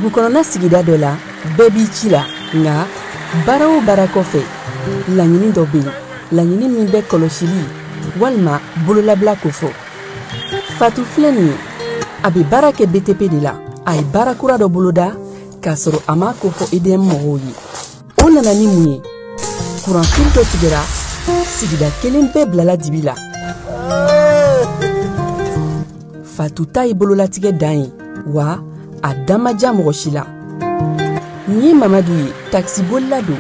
Dugu kɔnɔna sigida dɔ la, bɛɛ b'i ci la, nka baara o baara kɔfɛ, laɲini dɔ bɛ yen, laɲini min bɛ kɔlɔsili walima bololabila kofɔ. Fatu filɛ nin ye, a bɛ baara kɛ BTP de la. A ye baara kura dɔ boloda k'a sɔrɔ a m'a kofɔ EDM mɔgɔw ye. O nana ni mun ye? Kuranfili dɔ tigɛra, sigida kelen bɛɛ bilala dibi la. Fatu ta ye bololatigɛ dan ye, wa a da ma diya mɔgɔ si la. Nin ye Mamadu ye, takisibolila don.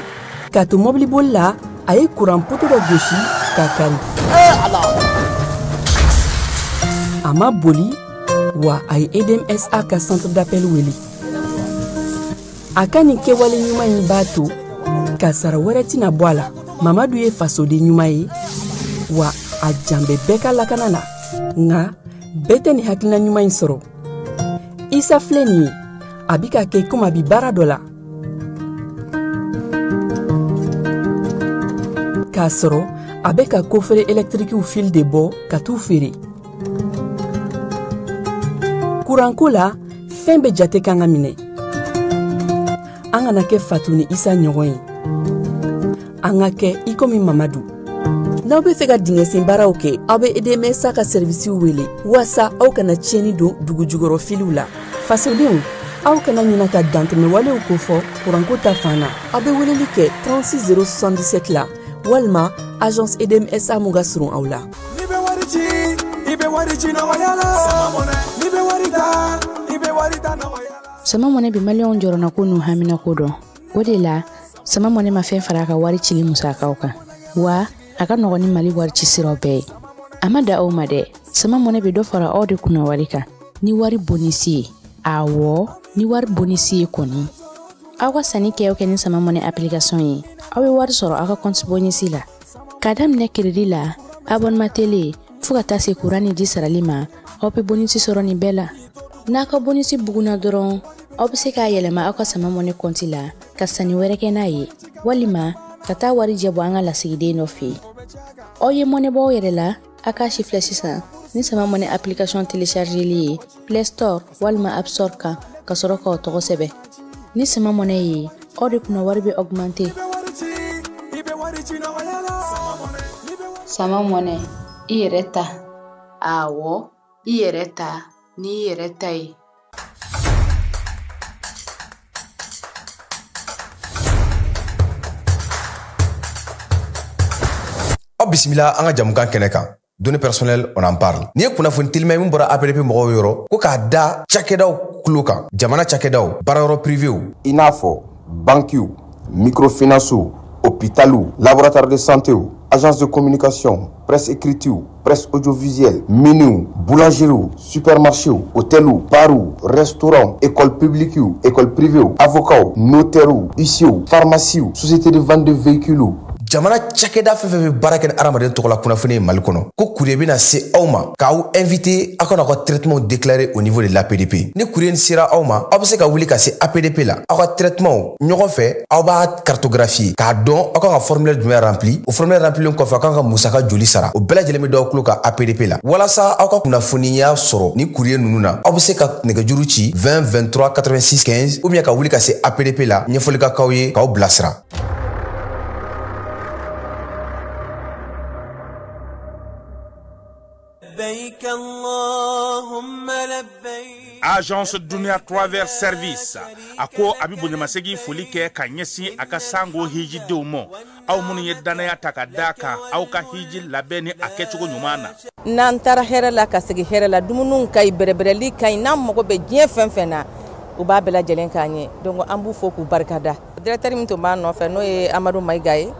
K'a to mɔbiliboli la, a ye kuran poto dɔ gosi k'a kari. A ma boli, wa a ye EDMSA ka centre d'appel wele. A ka nin kɛwale ɲuman in b'a to kasara wɛrɛ tɛna bɔ a la. Mamadu ye fasoden ɲuman ye, wa a jan bɛ bɛɛ ka lakana na. Nka bɛɛ tɛ nin hakilina ɲuman in sɔrɔ. Isa filɛ nin ye, a bɛ ka kɛ komi a bɛ baara dɔ la, k'a sɔrɔ a bɛ ka kofere ɛlɛtirikiw fil de bɔ ka t'u feere. Kuranko la, fɛn bɛɛ jate kan ka minɛ. An kana kɛ Fatu ni Isa ɲɔgɔn ye, an ka kɛ i komi Mamadu. N'aw bɛ fɛ ka dingɛsen baaraw kɛ, aw bɛ EDMSA ka sɛrivisiw wele waasa aw kana tiɲɛni don dugu jukɔrɔ filiw la. Fasodenw, aw kana ɲina ka dantɛmɛwalew kofɔ kuranko ta fan na. Aw bɛ weleli kɛ 36 077 la walima agence EDMSA mun ka surun aw la. N'i bɛ wari ci, i bɛ wari ci nɔgɔya la. N'i bɛ wari ta, i bɛ wari ta nɔgɔya la. Sama Mɔnɛ bɛ maliyɛnw jɔrɔnako n'u haminako dɔn. O de la, Sama Mɔnɛ ma fɛn fara a ka wari cili musakaw kan, wa a ka nɔgɔn ni Mali wari ci siraw bɛɛ ye. A ma da aw ma dɛ, Sama Mɔnɛ bɛ dɔ fara aw de kunna wari kan ni wari bonisi ye. Awɔ, ni wari bonisi ye kɔni. Aw ka sanni kɛ o kɛ ni Sama Mɔnɛ application ye, aw bɛ wari sɔrɔ aw ka compte bonisi la. K'a daminɛ crédit la, abonnement télé, fo ka taa se courant ni ji sarali ma, aw bɛ bonisi sɔrɔ nin bɛɛ la. N'a ka bonisi bugunna dɔrɔn, aw bɛ se k'a yɛlɛma aw ka Sama Mɔnɛ compte la ka sanni wɛrɛ kɛ n'a ye, walima ka taa wari jɛ bɔ an ka lasigiden dɔ fɛ yen. Aw ye mɔnɛ bɔ aw yɛrɛ la, a k'a si filɛ sisan ni Sama Mɔnɛ application téléchargeli ye Play Store walima App Store kan ka sɔrɔ k'aw tɔgɔ sɛbɛn. Ni Sama Mɔnɛ ye, aw de kunna wari bɛ augmenter. Sama Mɔnɛ, i yɛrɛ ta. Awɔ, i yɛrɛ ta n'i yɛrɛ ta ye. Aw bisimila an ka jamukan kɛnɛ kan. Données personnelles, on en parle. N'i ye kunnafoni telima ye min bɔra APDP mɔgɔw yɔrɔ, ko k'a da cakɛdaw tulo kan, jamana cakɛdaw, baarayɔrɔ privéw, i n'a fɔ bankiw, microfinancew, hôpitaliw, laboratoire de santéw, agence de communication, presse écritew, presse audiovisuelle, miniw, boulangeriew, supermarchéw, hôteliw, barw, restaurants, école publiquew, école privéew, avocats, notaires, huissiers, pharmacies, société de vente de véhicules. Jamana cakɛda fɛn fɛn bɛ baara kɛ ni hadamaden tɔgɔ la kunnafoni ye Mali kɔnɔ, ko courrier bɛna se aw ma k'aw invité aw kana aw ka traitement déclarer au niveau de l'APDP. Ni courrier sera aw ma, aw bɛ se ka wuli ka se APDP la, aw ka traitement ɲɔgɔn fɛ, aw b'a cartographier k'a dɔn aw kan ka formulaire jumɛn rempli. O formulaire remplilen kɔfɛ, aw kan ka musaka joli sara, o bɛɛ lajɛlen bɛ d'aw tulo kan APDP la. Walasa aw ka kunnafoniya sɔrɔ ni courrier ninnu na, aw bɛ se ka nɛgɛjuru ci 20 23 86 15 ou bien ka wuli ka se APDP la, ɲɛfɔli ka k'aw ye k'aw bilasira. Agence Dunia Travel Service a ko a bɛ bonyamasegin foli kɛ ka ɲɛsin a ka sango hijidenw ma, aw minnu ye danaya ta ka d'a kan aw ka hiji labɛn ni a kɛcogo ɲuman na. N'an taara hɛrɛ la ka segin hɛrɛ la, dumuniw ka ɲi, bɛrɛbɛrɛli ka ɲi, n'an mago bɛ diɲɛ fɛn fɛn na, u b'a bɛɛ lajɛlen k'an ye. Donc an b'u fo k'u barikada. Directeur min tun b'a nɔfɛ, n'o ye Amadu Mayiga ye,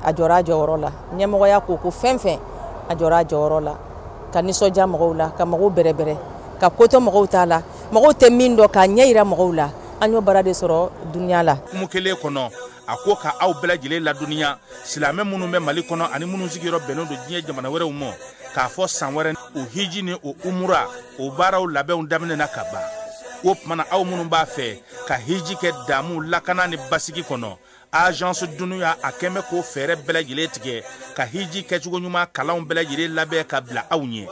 a jɔra a jɔyɔrɔ la. Ɲɛmɔgɔya ko ko fɛn fɛn, a jɔra a jɔyɔrɔ la, ka nisɔndiya mɔgɔw la, ka mɔgɔw bɛrɛbɛrɛ, ka ko to mɔgɔw t'a la, mɔgɔw tɛ min dɔn k'a ɲɛ yira mɔgɔw la. An y'o baara de sɔrɔ dunuya la. Hukumu kelen kɔnɔ, a ko ka aw bɛɛ lajɛlen ladɔnniya, silamɛ minnu bɛ Mali kɔnɔ ani minnu sigiyɔrɔ bɛnnen don diɲɛ jamana wɛrɛw ma, k'a fɔ san wɛrɛ o hiji ni o umura o baaraw labɛnw daminɛna ka ban. O tuma na, aw minnu b'a fɛ ka hiji kɛ damu, lakana ni basigi kɔnɔ, Agence Dunia a kɛn bɛ k'o fɛɛrɛ bɛɛ lajɛlen tigɛ ka hiji kɛcogo ɲuman kalanw bɛɛ lajɛlen labɛn ka bila aw ɲɛ,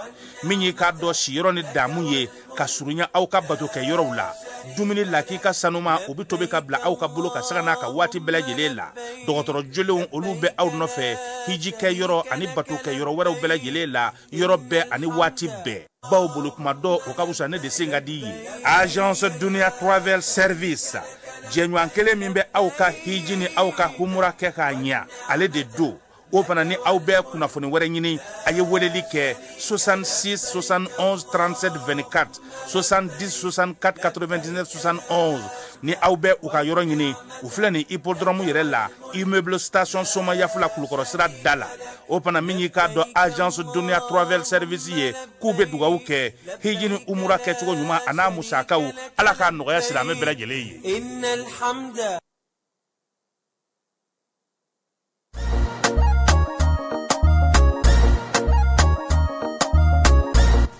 min y'i k'a dɔn siyɔrɔ ni damu ye ka surunya aw ka bato kɛ yɔrɔw la. Dumuni lakika sanuma o bɛ tobi ka bila aw ka bolo ka saga n'a ka waati bɛɛ lajɛlen la. Dɔgɔtɔrɔ jolenw olu bɛ aw nɔfɛ hiji kɛ yɔrɔ ani bato kɛ yɔrɔ wɛrɛw bɛɛ lajɛlen la, yɔrɔ bɛɛ ani waati bɛɛ. Baw bolo kuma dɔ o ka wusa ne de sen ka di ye. Agence Dunia Travel Service, jɛɲɔgɔn kelen min bɛ aw ka hiji ni aw ka humura kɛ k'a ɲɛ, ale de don. O fana ni aw bɛ kunnafoni wɛrɛ ɲini, a ye weleli kɛ 66 71 37 24, 70 64 99 71. Ni aw bɛ u ka yɔrɔ ɲini, u filɛ nin hippodrome yɛrɛ la, immeuble station Somayafula Kulukɔrɔ sira da la. O fana min y'i k'a dɔn agence Dunia Travel Service ye, k'u bɛ dugawu kɛ hiji ni umura kɛcogo ɲuman a n'a musakaw, Ala k'a nɔgɔya silamɛ bɛɛ lajɛlen ye.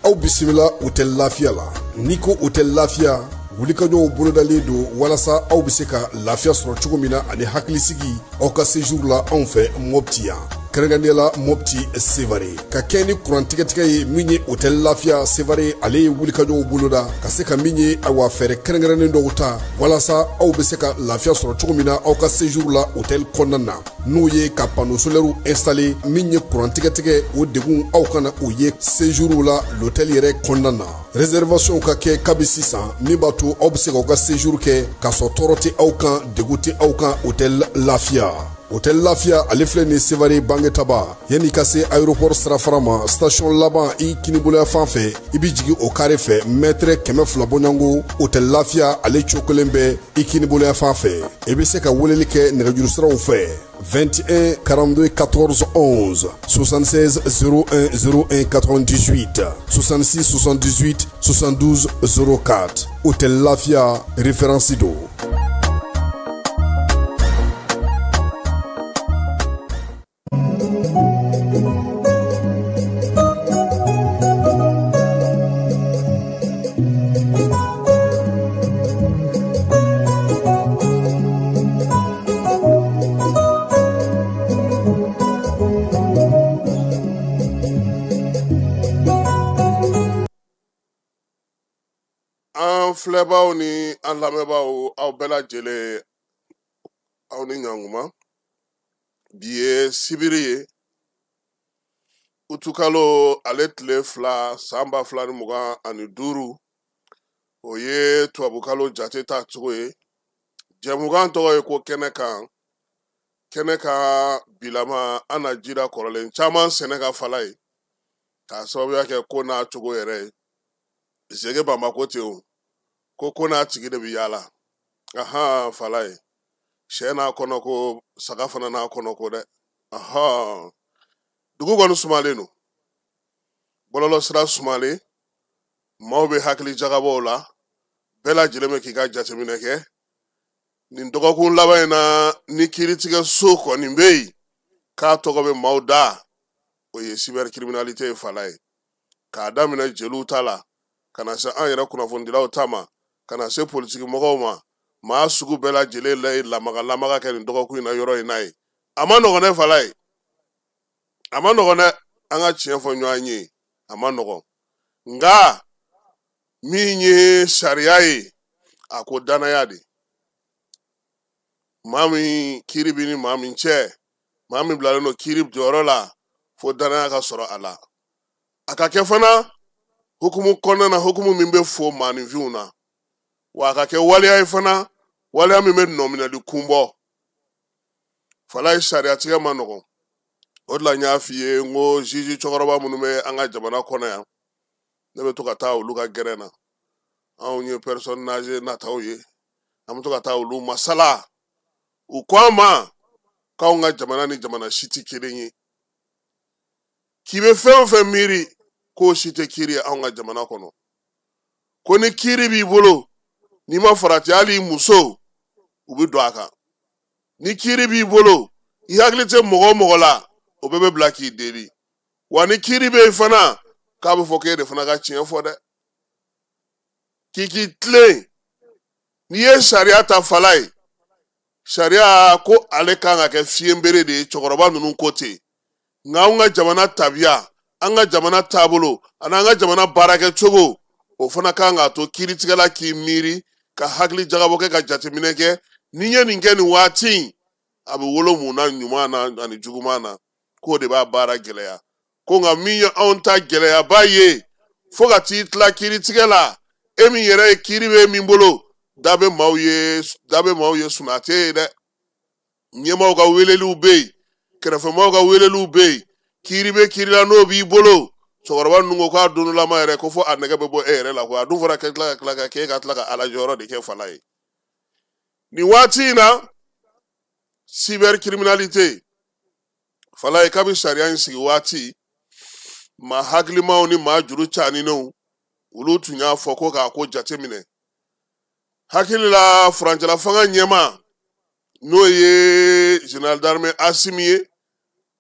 Aw bisimila Hôtel Lafiya la. N'i ko Hôtel Lafiya, wulikajɔw bolodalen don walasa aw bɛ se ka lafiya sɔrɔ cogo min na ani hakilisigi aw ka séjour la anw fɛ Mopti yan, kɛrɛnkɛrɛnnenya la Mopti Sevare. Ka kɛ ni kuran tigɛtigɛ ye min ye Hôtel Lafiya Sevare, ale ye wulikajɔw boloda ka se ka min ye awa fɛɛrɛ kɛrɛnkɛrɛnnen dɔw ta walasa aw bɛ se ka lafiya sɔrɔ cogo min na aw ka séjour la hôtel kɔnɔna na, n'o ye ka panneau solaire installé min ye kuran tigɛtigɛ o degun aw kana o ye séjour la l'hôtel yɛrɛ kɔnɔna na. Réservation ka kɛ kabi sisan min b'a to aw bɛ se k'aw ka séjour kɛ k'a sɔrɔ tɔɔrɔ tɛ aw kan, degun tɛ aw kan Hôtel Lafiya. Hôtel Lafiya ale filɛ nin Sevare Bangetaba, yanni ka se aéroport sirafara ma, station laban i kiniboloya fan fɛ, i bɛ jigin o carré fɛ mètre 200 bɔɲɔgɔnko. Hôtel Lafiya ale cokolen bɛ i kiniboloya fan fɛ. I bɛ se ka weleli kɛ nɛgɛjuru siraw fɛ 21 42 14 11, 76 01 01 98, 66 78 72 04. Hôtel Lafiya référence don. An filɛbaw ni an lamɛnbaaw, aw bɛɛ lajɛlen, aw ni ɲankuma. Bi ye sibiri ye, utukalo ale tile 2 san 2025, o ye tubabukalo jate ta cogo ye. Jɛmukan tɔgɔ ye ko kɛnɛ kan. Kɛnɛ kan bilama an na jira kɔrɔlen caman sɛnɛ ka fala ye k'a sababuya kɛ ko n'a cogo yɛrɛ ye. Zege Bamako ten o, ko n'a tigi de bɛ yaala. Ahan, fala ye sɛ n'a kɔnɔ ko, saga fana n'a kɔnɔ ko dɛ. Ahan, dugu kɔni sumalen don, bɔlɔlɔ sira sumalen, maaw bɛ hakili jagabɔw la, bɛɛ lajɛlen bɛ k'i ka jateminɛ kɛ. Nin dɔgɔkun laban in na, ni kiiritigɛso kɔni bɛ yen k'a tɔgɔ bɛ maaw da, o ye cybercriminalité ye fala ye. K'a daminɛ jeliw ta la, ka na se an yɛrɛ kunnafonidilaw ta ma, ka na se politiki mɔgɔw ma, maa sugu bɛɛ lajɛlen la ye lamaga lamaga kɛ nin dɔgɔkun in na yɔrɔ in na ye. A ma nɔgɔn dɛ fala ye, a ma nɔgɔn dɛ, an ka tiɲɛ fɔ ɲɔgɔn ye, a ma nɔgɔn. Nka min ye sariya ye, a ko danaya de. Maa min kiiri b'i ni maa min cɛ, maa min bilalen don kiiri jɔyɔrɔ la, fo danaya ka sɔrɔ a la. A ka kɛ fana hukumu kɔnɔna na, hukumu min bɛ fo maaninfinw na, wa a ka kɛ waleya ye fana, waleya min bɛ nɔminɛli kun bɔ. Fala ye sariyatigɛ ma nɔgɔn. O de la n y'a f'i ye n ko juge cɛkɔrɔba minnu bɛ an ka jamana kɔnɔ yan, ne bɛ to ka taa olu ka gɛrɛn na. Anw ye personne âgée nataw ye, an bɛ to ka taa olu masala. U ko an ma k'anw ka jamana ni jamana si tɛ kelen ye, k'i bɛ fɛn o fɛn miiri k'o si tɛ kiiri ye anw ka jamana kɔnɔ. Ko ni kiiri b'i bolo, n'i ma farati hali i muso, u bɛ don a kan. Ni kiiri b'i bolo, i hakili tɛ mɔgɔ o mɔgɔ la, o bɛɛ bɛ bila k'i deli. Wa ni kiiri bɛ yen fana, k'a bɛ fɔ k'e de fana ka tiɲɛ fɔ dɛ, k'i k'i tilen. N'i ye sariya ta fala ye, sariya ko ale kan ka kɛ fiyenbere de ye, cɛkɔrɔba ninnu ko ten. Nka anw ka jamana tabiya, an ka jamana taabolo, ani an ka jamana baarakɛcogo, o fana kan k'a to kiiritigɛla k'i miiri ka hakili jagabɔ kɛ, ka jateminɛ kɛ, ni n ye nin kɛ nin waati in, a bɛ wolo mun na ɲuman na ani juguman na, k'o de b'a baara gɛlɛya. Ko nka min ye anw ta gɛlɛyaba ye, fo ka t'i tila kiiritigɛ la, e min yɛrɛ ye kiiri bɛ min bolo, da bɛ maaw ye, da bɛ maaw ye, sunaa tɛ ye dɛ. Ɲɛmaaw ka weleliw bɛ yen, kɛrɛfɛmaaw ka weleliw bɛ yen, kiiri bɛ kiiri la n'o b'i bolo. Cɛkɔrɔba ninnu ko k'a donnolama yɛrɛ ko fo a nɛgɛ bɛ bɔ e yɛrɛ la koyi, a dun fɔra ka tila ka tila ka k'e ka tila ka ala jɔyɔrɔ de kɛ fala ye. Nin waati in na, cybercriminalité fala ye, kabi sariya in sigi waati, maa hakilimaw ni maa juru caninenw olu tun y'a fɔ ko k'a ko jateminɛ. Hakili la furancɛla fanga ɲɛmaa n'o ye général d'armée Assimi ye,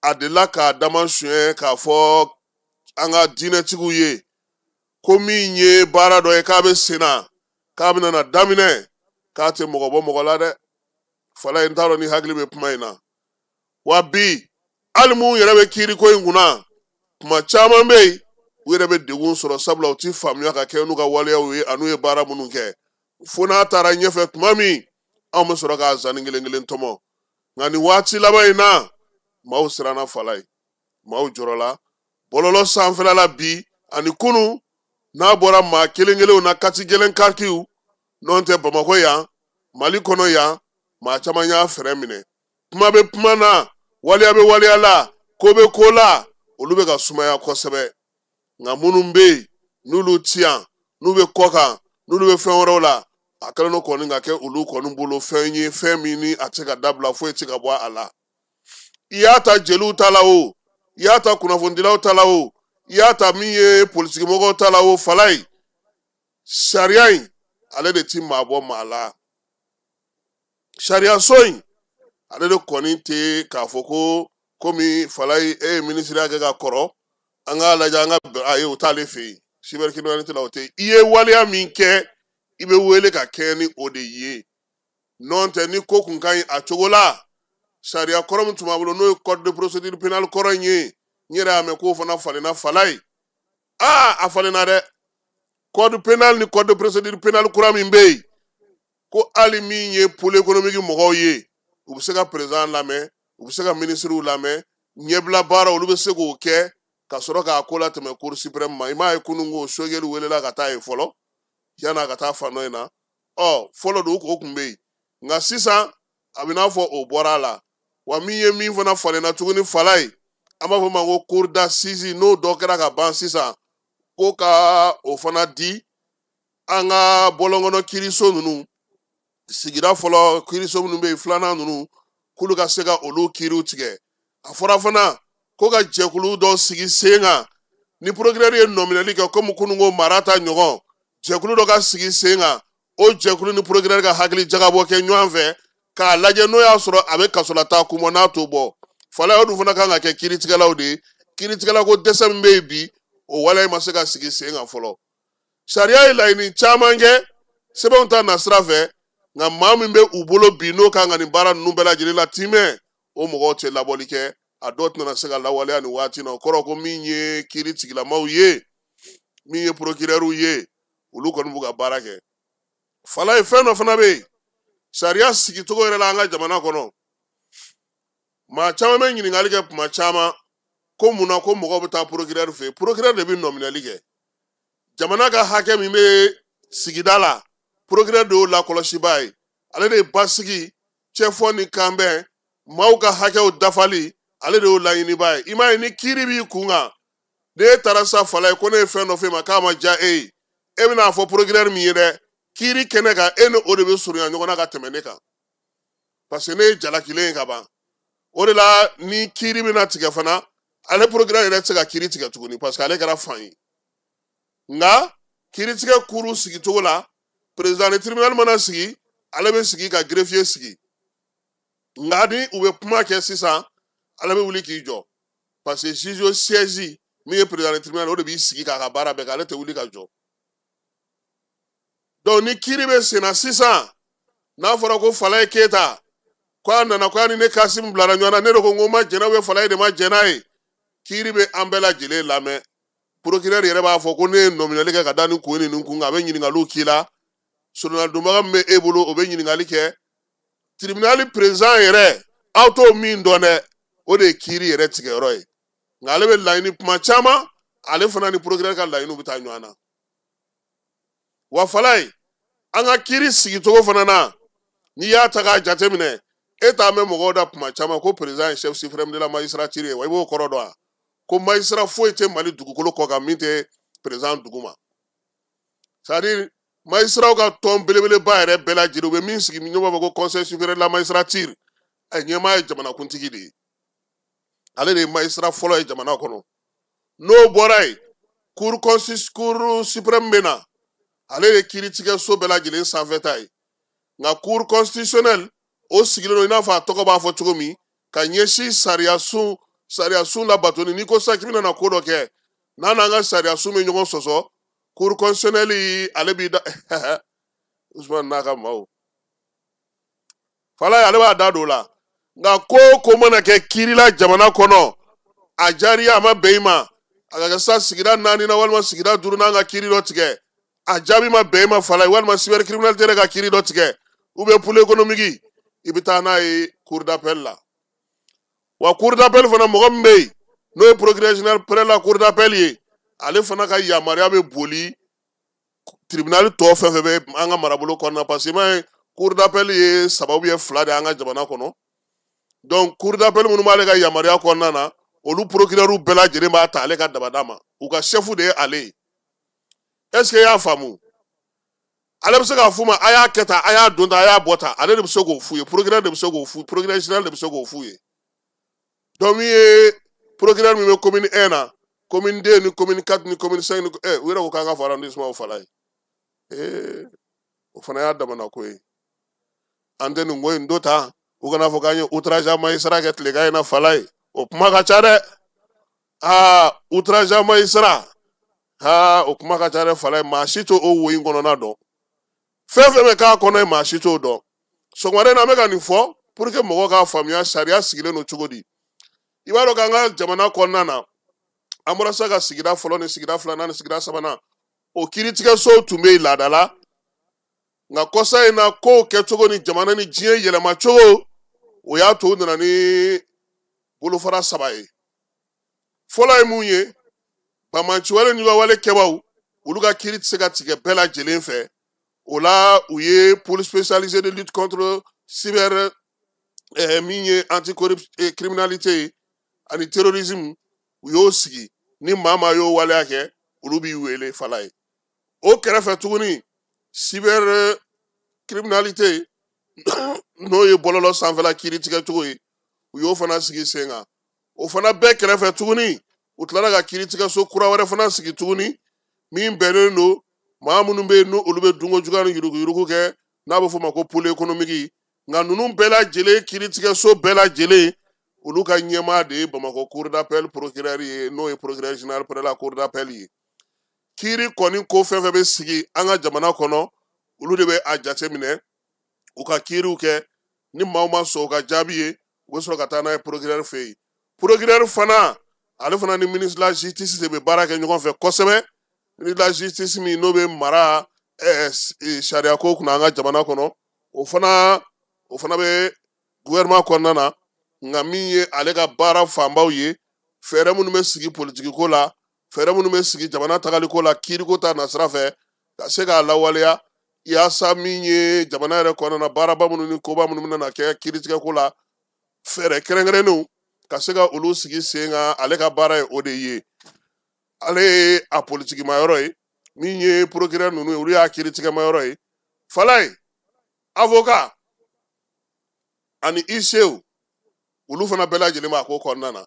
a delila k'a dama suɲɛ k'a fɔ an ka diinɛtigiw ye ko min ye baara dɔ ye k'a bɛ sen na, k'a bɛna na daminɛ, k'a tɛ mɔgɔ bɔ mɔgɔ la dɛ. Fala ye, n t'a dɔn ni hakili bɛ kuma in na. Wa bi hali mun yɛrɛ bɛ kiiri ko in kunna, kuma caman bɛ yen u yɛrɛ bɛ degun sɔrɔ, sabula u ti faamuya ka kɛ n'u ka waleyaw ye an'u ye baara minnu kɛ. Fo n'a taara ɲɛfɛ tuma min, anw bɛ sɔrɔ k'a zanni kelen kelen tɔmɔ. Nka nin waati laban in na, maaw siranna fala ye, maaw jɔrɔla bɔlɔlɔ sanfɛla la bi ani kunu. N'a bɔra maa kelen kelenw na, kati gɛlɛn karikiw n'o tɛ, Bamakɔ yan, Mali kɔnɔ yan, maa caman y'a fɛɛrɛ minɛ. Kuma bɛ kuma na, waleya bɛ waleya la, ko bɛ ko la, olu bɛ ka sumaya kosɛbɛ. Nka minnu bɛ yen n'olu ti yan, n'u bɛ kɔ kan, n'olu bɛ fɛn wɛrɛw la, a kɛlen don kɔni ka kɛ olu kɔni bolo fɛn ye, fɛn min ni a tɛ ka dabila, foyi tɛ ka bɔ a la. I y'a ta jeliw ta la o, i y'a ta kunnafonidilaw ta la o, i y'a ta min ye politikimɔgɔw ta la o, fala ye, sariya in ale de ti maa bɔ maa la. Sariya so in ale de kɔni tɛ k'a fɔ ko komi fala ye, e ye minisiriya kɛ ka kɔrɔ, an k'a lajɛ an ka ayi, o t'ale fɛ yen. Cybercriminalité la o tɛ. I ye waleya min kɛ, i bɛ wele ka kɛ ni o de ye. N'o tɛ, ni ko kun ka ɲi a cogo la, sariya kɔrɔ min tun b'a bolo n'o ye code de procédure pénale kɔrɔ in ye, n yɛrɛ y'a mɛn k'o fana falenna fala ye. Aa, a falenna dɛ. Code pénal ni code de procédure pénale kura min bɛ yen, ko hali min ye pôle économique mɔgɔw ye, u bɛ se ka président lamɛn, u bɛ se ka ministres lamɛn, ɲɛbila baara olu bɛ se k'o kɛ ka sɔrɔ k'a ko latɛmɛ cour suprême ma. I m'a ye kunun ko Sogɛli welela ka taa yen fɔlɔ yan'a ka taa fan dɔ in na. Ɔ fɔlɔ don o kun bɛ yen, nka sisan a bɛ n'a fɔ o bɔra a la. Wa min ye min fana falenna tuguni fala ye, an b'a fɔ o ma ko cour d'assises, n'o dɔ kɛra ka ban sisan, ko ka o fana di an ka bɔlɔnkɔnɔ kiiriso ninnu, sigida fɔlɔ kiiriso minnu bɛ yen, filanan ninnu, k'olu ka se ka olu kiiriw tigɛ. A fɔra fana ko ka jɛkulu dɔ sigi sen kan, ni procureur ye nɔminɛli kɛ komi kununko mara ta ɲɔgɔn, jɛkulu dɔ ka sigi sen kan, o jɛkulu ni procureur ka hakili jagabɔ kɛ ɲɔgɔn fɛ k'a lajɛ n'o y'a sɔrɔ a bɛ kasolata kun bɔ n'a t'o bɔ. Fala o dun fana kan ka kɛ kiiritigɛlaw de ye. Kiiritigɛla ko dɛsɛ min bɛ yen bi, o waleya ma se ka sigi sen kan fɔlɔ. Sariya ye laɲini caman kɛ sɛbɛnw ta nasira fɛ, nka maa min bɛ u bolo bi n'o kan ka nin baara ninnu bɛɛ lajɛlen latimɛ, o mɔgɔw tɛ labɔli kɛ, a dɔw tɛna se ka lawaleya nin waati na. O kɔrɔ ko min ye kiiri tigilamaw ye, min ye procureur ye, olu kɔni b'u ka baara kɛ. Fala ye, fɛn dɔ fana bɛ yen sariya sigicogo yɛrɛ la an ka jamana kɔnɔ, maa caman bɛ ɲininkali kɛ kuma caman ko mun na ko mɔgɔw bɛ taa procureur fɛ yen. Procureur de bɛ nɔminɛli kɛ. Jamana ka hakɛ min bɛ sigida la, procureur de y'o lakɔlɔsibaa ye. Ale de ye basigi, cɛfɔ ni kanbɛn, maaw ka hakɛw dafali, ale de y'o laɲinibaa ye. I m'a ye ni kiiri b'i kun kan, n'e taara sa fala ye ko ne ye fɛn dɔ f'e ma k'a ma diya e ye, e bɛna a fɔ procureur min ye dɛ, kiiri kɛnɛ kan, e ni o de bɛ surunya ɲɔgɔn na ka tɛmɛ ne kan, parce que ne ye jalakilen ye ka ban. O de la ni kiiri bɛna tigɛ fana, ale procureur yɛrɛ tɛ se ka kiiri tigɛ tuguni, parce que ale kɛra fan ye. Nka kiiritigɛ kuru sigicogo la, président de tribunal mana sigi, ale bɛ sigi ka greffier sigi. Nka ni u bɛ kuma kɛ sisan, ale bɛ wuli k'i jɔ, parce que juge au siège min ye président de tribunal, o de b'i sigi k'a ka baara bɛɛ kɛ, ale tɛ wuli ka jɔ. Donc ni kiiri bɛ senna sisan, n'a fɔra ko Falaye Keyita ko a nana ko a ni ne Kasimu bilara ɲɔgɔn na, ne de ko n ko n ma jɛn n'a ye, Falaye de ma jɛn n'a ye, kiiri bɛ an bɛɛ lajɛlen lamɛn. Procureur yɛrɛ b'a fɔ ko ne ye nɔminɛli kɛ ka da nin kun ni nin kun kan, a bɛ ɲininkaliw k'i la. Solonadonbaga min bɛ e bolo, o bɛ ɲininkali kɛ. Tribunal président yɛrɛ, aw t'o min dɔn dɛ, o de ye kiiri yɛrɛ tigɛyɔrɔ ye. Nka ale bɛ laɲini kuma caman, ale fana ni procureur ka laɲiniw bɛ taa ɲɔgɔn na. Wa Falaye, an ka kiiri sigicogo fana na, n'i y'a ta k'a jateminɛ, e t'a mɛn mɔgɔw da kuma caman ko président ye chef suprême de la magistrature ye wa? I b'o kɔrɔ dɔn wa? Ko magistrat foyi tɛ Mali dugukolo kɔ kan min tɛ président dugu ma. C'est à dire magistrat ka tɔn belebeleba yɛrɛ bɛɛ lajɛlen, u bɛ min sigi ɲɔgɔn b'a fɔ ko conseil supérieur de la magistrature, a ɲɛmaa ye jamanakuntigi de ye. Ale de ye magistrat fɔlɔ ye jamana kɔnɔ. N'o bɔra yen, cour suprême bɛ na, ale de kiiritigɛso bɛɛ lajɛlen sanfɛta ye. Nka cour constitutionnelle, o sigilen don i n'a fɔ a tɔgɔ b'a fɔ cogo min, ka ɲɛsin sariyasun labatoni. N'i ko sisan k'i bɛna na ko dɔ kɛ, n'a n'an ka sariyasun bɛ ɲɔgɔn sɔsɔ, cour constitutionnelle ale b'i da Usumani n'a ka maaw Falaye, ale b'a da don o la. Nka ko o ko mana kɛ kiiri la jamana kɔnɔ, a diyara i ye, a ma bɛn i ma, a ka kɛ sa sigida 4 na walima sigida 5 n'an ka kiiri dɔ tigɛ, a jaabi ma bɛn i ma Falaye, walima cybercriminalité yɛrɛ ka kiiri dɔ tigɛ, ou bien pôle économique, i bɛ taa n'a ye cour d'appel la. Wa cour d'appel fana, mɔgɔ min bɛ yen n'o ye procureur général près la cour d'appel ye, ale fana ka yamaruya bɛ boli tribunal tɔ fɛn fɛn bɛ an ka marabolo kɔnɔna, parce que i m'a ye cour d'appel ye 3 ou bien 2 de ye an ka jamana kɔnɔ. Donc cour d'appel minnu b'ale ka yamaruya kɔnɔna na, olu procureur bɛɛ lajɛlen b'a ta ale ka dabada ma, u ka chef de ye ale ye. Est-ce que i y'a faamu? Ale bɛ se k'a f'u ma a y'a kɛ tan, a y'a don tan, a y'a bɔ tan, ale de bɛ se k'o f'u ye, procureur de bɛ se k'o f'u, procureur général de bɛ se k'o f'u ye. Donc min ye procureur min bɛ commune 1 na, commune 2 ni commune 4 ni commune 5 ni u yɛrɛ ko k'an ka fɔ arrondissement Falaye. O fana y'a damana ko ye. An tɛ nin ko in do ta, u kana fɔ k'an ye outrage à magistrat kɛ tilegan in na Falaye, o kuma ka ca dɛ. Outrage à magistrat, o kuma ka ca dɛ Falaye, maa si t'o wo in kɔnɔna dɔn. Fɛn fɛn bɛ k'a kɔnɔ ye, maa si t'o dɔn. Sɔgɔmada in na, an bɛ ka nin fɔ pour que mɔgɔw k'a faamuya sariya sigilen don cogo di. I b'a dɔn k'an ka jamana kɔnɔna na, an bɔra sisan ka sigida fɔlɔ ni sigida 2nan ni sigida 3nan, o kiiritigɛsow tun bɛ yen laada la. Nka kɔsa in na, kow kɛcogo ni jamana ni diɲɛ yɛlɛmacogo, o y'a to u nana ni bolofara 3 ye. Fɔlɔ ye mun ye? Banbaanciwale ni wale kɛbaw, olu ka kiiri tɛ se ka tigɛ bɛɛ lajɛlen fɛ. O la, u ye pôle spécialisé de lutte contre cyber, min ye anti-criminalité ye ani terrorisme, u y'o sigi. Ni maa maa y'o waleya kɛ, olu b'i wele Falaye. O kɛrɛfɛ tuguni, cyber criminalité, n'o ye bɔlɔlɔ sanfɛla kiiri tigɛcogo ye, u y'o fana sigi sen kan. O fana bɛɛ kɛrɛfɛ tuguni, u tilara ka kiiri tigɛso kura wɛrɛ fana sigi tuguni, min bɛnnen don maa minnu bɛ yen n'olu bɛ dunko juguya ni yuruguyurugu kɛ, n'a bɛ f'o ma ko pôle économique. Nka ninnu bɛɛ lajɛlen, kiiri tigɛso bɛɛ lajɛlen, olu ka ɲɛmaa de ye Bamakɔ cour d'appel procureur ye, n'o ye procureur général près la cour d'appel ye. Kiiri kɔni ko fɛn fɛn bɛ sigi an ka jamana kɔnɔ, olu de bɛ a jateminɛ, u ka kiiriw kɛ. Ni maaw ma sɔn u ka jaabi ye, u bɛ sɔrɔ ka taa n'a ye procureur fɛ yen. Procureur fana, ale fana ni ministre de la justice de bɛ baara kɛ ɲɔgɔn fɛ kosɛbɛ. Ministre de la justice min n'o bɛ mara sariya ko kunna an ka jamana kɔnɔ, o fana bɛ gouvernement kɔnɔna na. Nka min ye ale ka baara fanbaw ye, fɛɛrɛ minnu bɛ sigi politiki ko la, fɛɛrɛ minnu bɛ sigi jamana tagaliko la, kiiriko ta nasira fɛ, ka se k'a lawaleya, yaasa min ye jamana yɛrɛ kɔnɔna na baaraba minnu ni koba minnu bɛna kɛ kiiritigɛko la, fɛɛrɛ kɛrɛnkɛrɛnnenw ka se ka olu sigi sen kan. Ale ka baara ye o de ye. Ale ye a politikimayɔrɔ ye, min ye procureur ninnu ye, olu y'a kiiritigɛmayɔrɔ ye. Falaye, avocat ani huissier, olu fana bɛɛ lajɛlen b'a ko kɔnɔna na.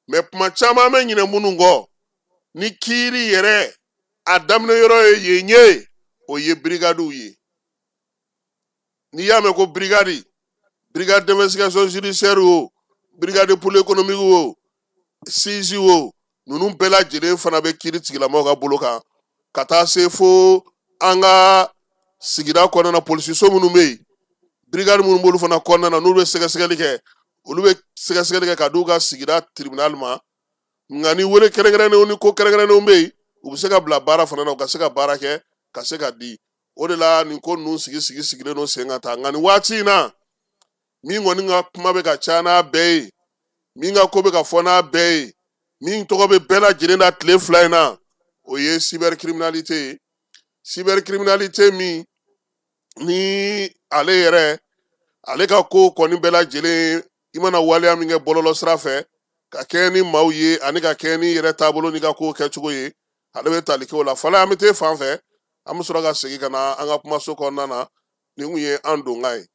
Mais kuma caman bɛ ɲinɛ minnu kɔ, ni kiiri yɛrɛ a daminɛ yɔrɔ ye yen ye, o ye brigadiw ye. N'i y'a mɛn ko brigade, brigade d'investigation judiciaire o, brigade pôle économique o, CIJ o, ninnu bɛɛ lajɛlen fana bɛ kiiri tigilamɔgɔw ka bolo kan, ka taa se fo an ka sigida kɔnɔna na, polisiso minnu bɛ yen, brigade minnu b'olu fana kɔnɔna na, n'olu bɛ sɛgɛsɛgɛli kɛ, olu bɛ sɛgɛsɛgɛli kɛ ka d'u ka sigida tribunal ma. Nka ni wele kɛrɛnkɛrɛnnenw ni ko kɛrɛnkɛrɛnnenw bɛ yen, u bɛ se ka bila baara fana na, u ka se ka baara kɛ, ka se ka di. O de la nin ko ninnu sigi sigi sigilen don sen kan tan. Nka nin waati in na, min kɔni ka kuma bɛ ka ca n'a bɛɛ ye, min ka ko bɛ ka fɔ n'a bɛɛ ye, min tɔgɔ bɛ bɛɛ lajɛlen na tile 2 in na, o ye cybercriminalité ye. Cybercriminalité min ni ale yɛrɛ, ale ka ko kɔni bɛɛ lajɛlen, i mana waleya min kɛ bɔlɔlɔ sira fɛ ka kɛ ni maaw ye ani ka kɛ ni yɛrɛ taabolo n'i ka ko kɛcogo ye, ale bɛ tali kɛ o la. Fala, an bɛ t'e fan fɛ, an bɛ sɔrɔ ka segin ka na an ka kumaso kɔnɔna na. Nin kun ye an donkan ye.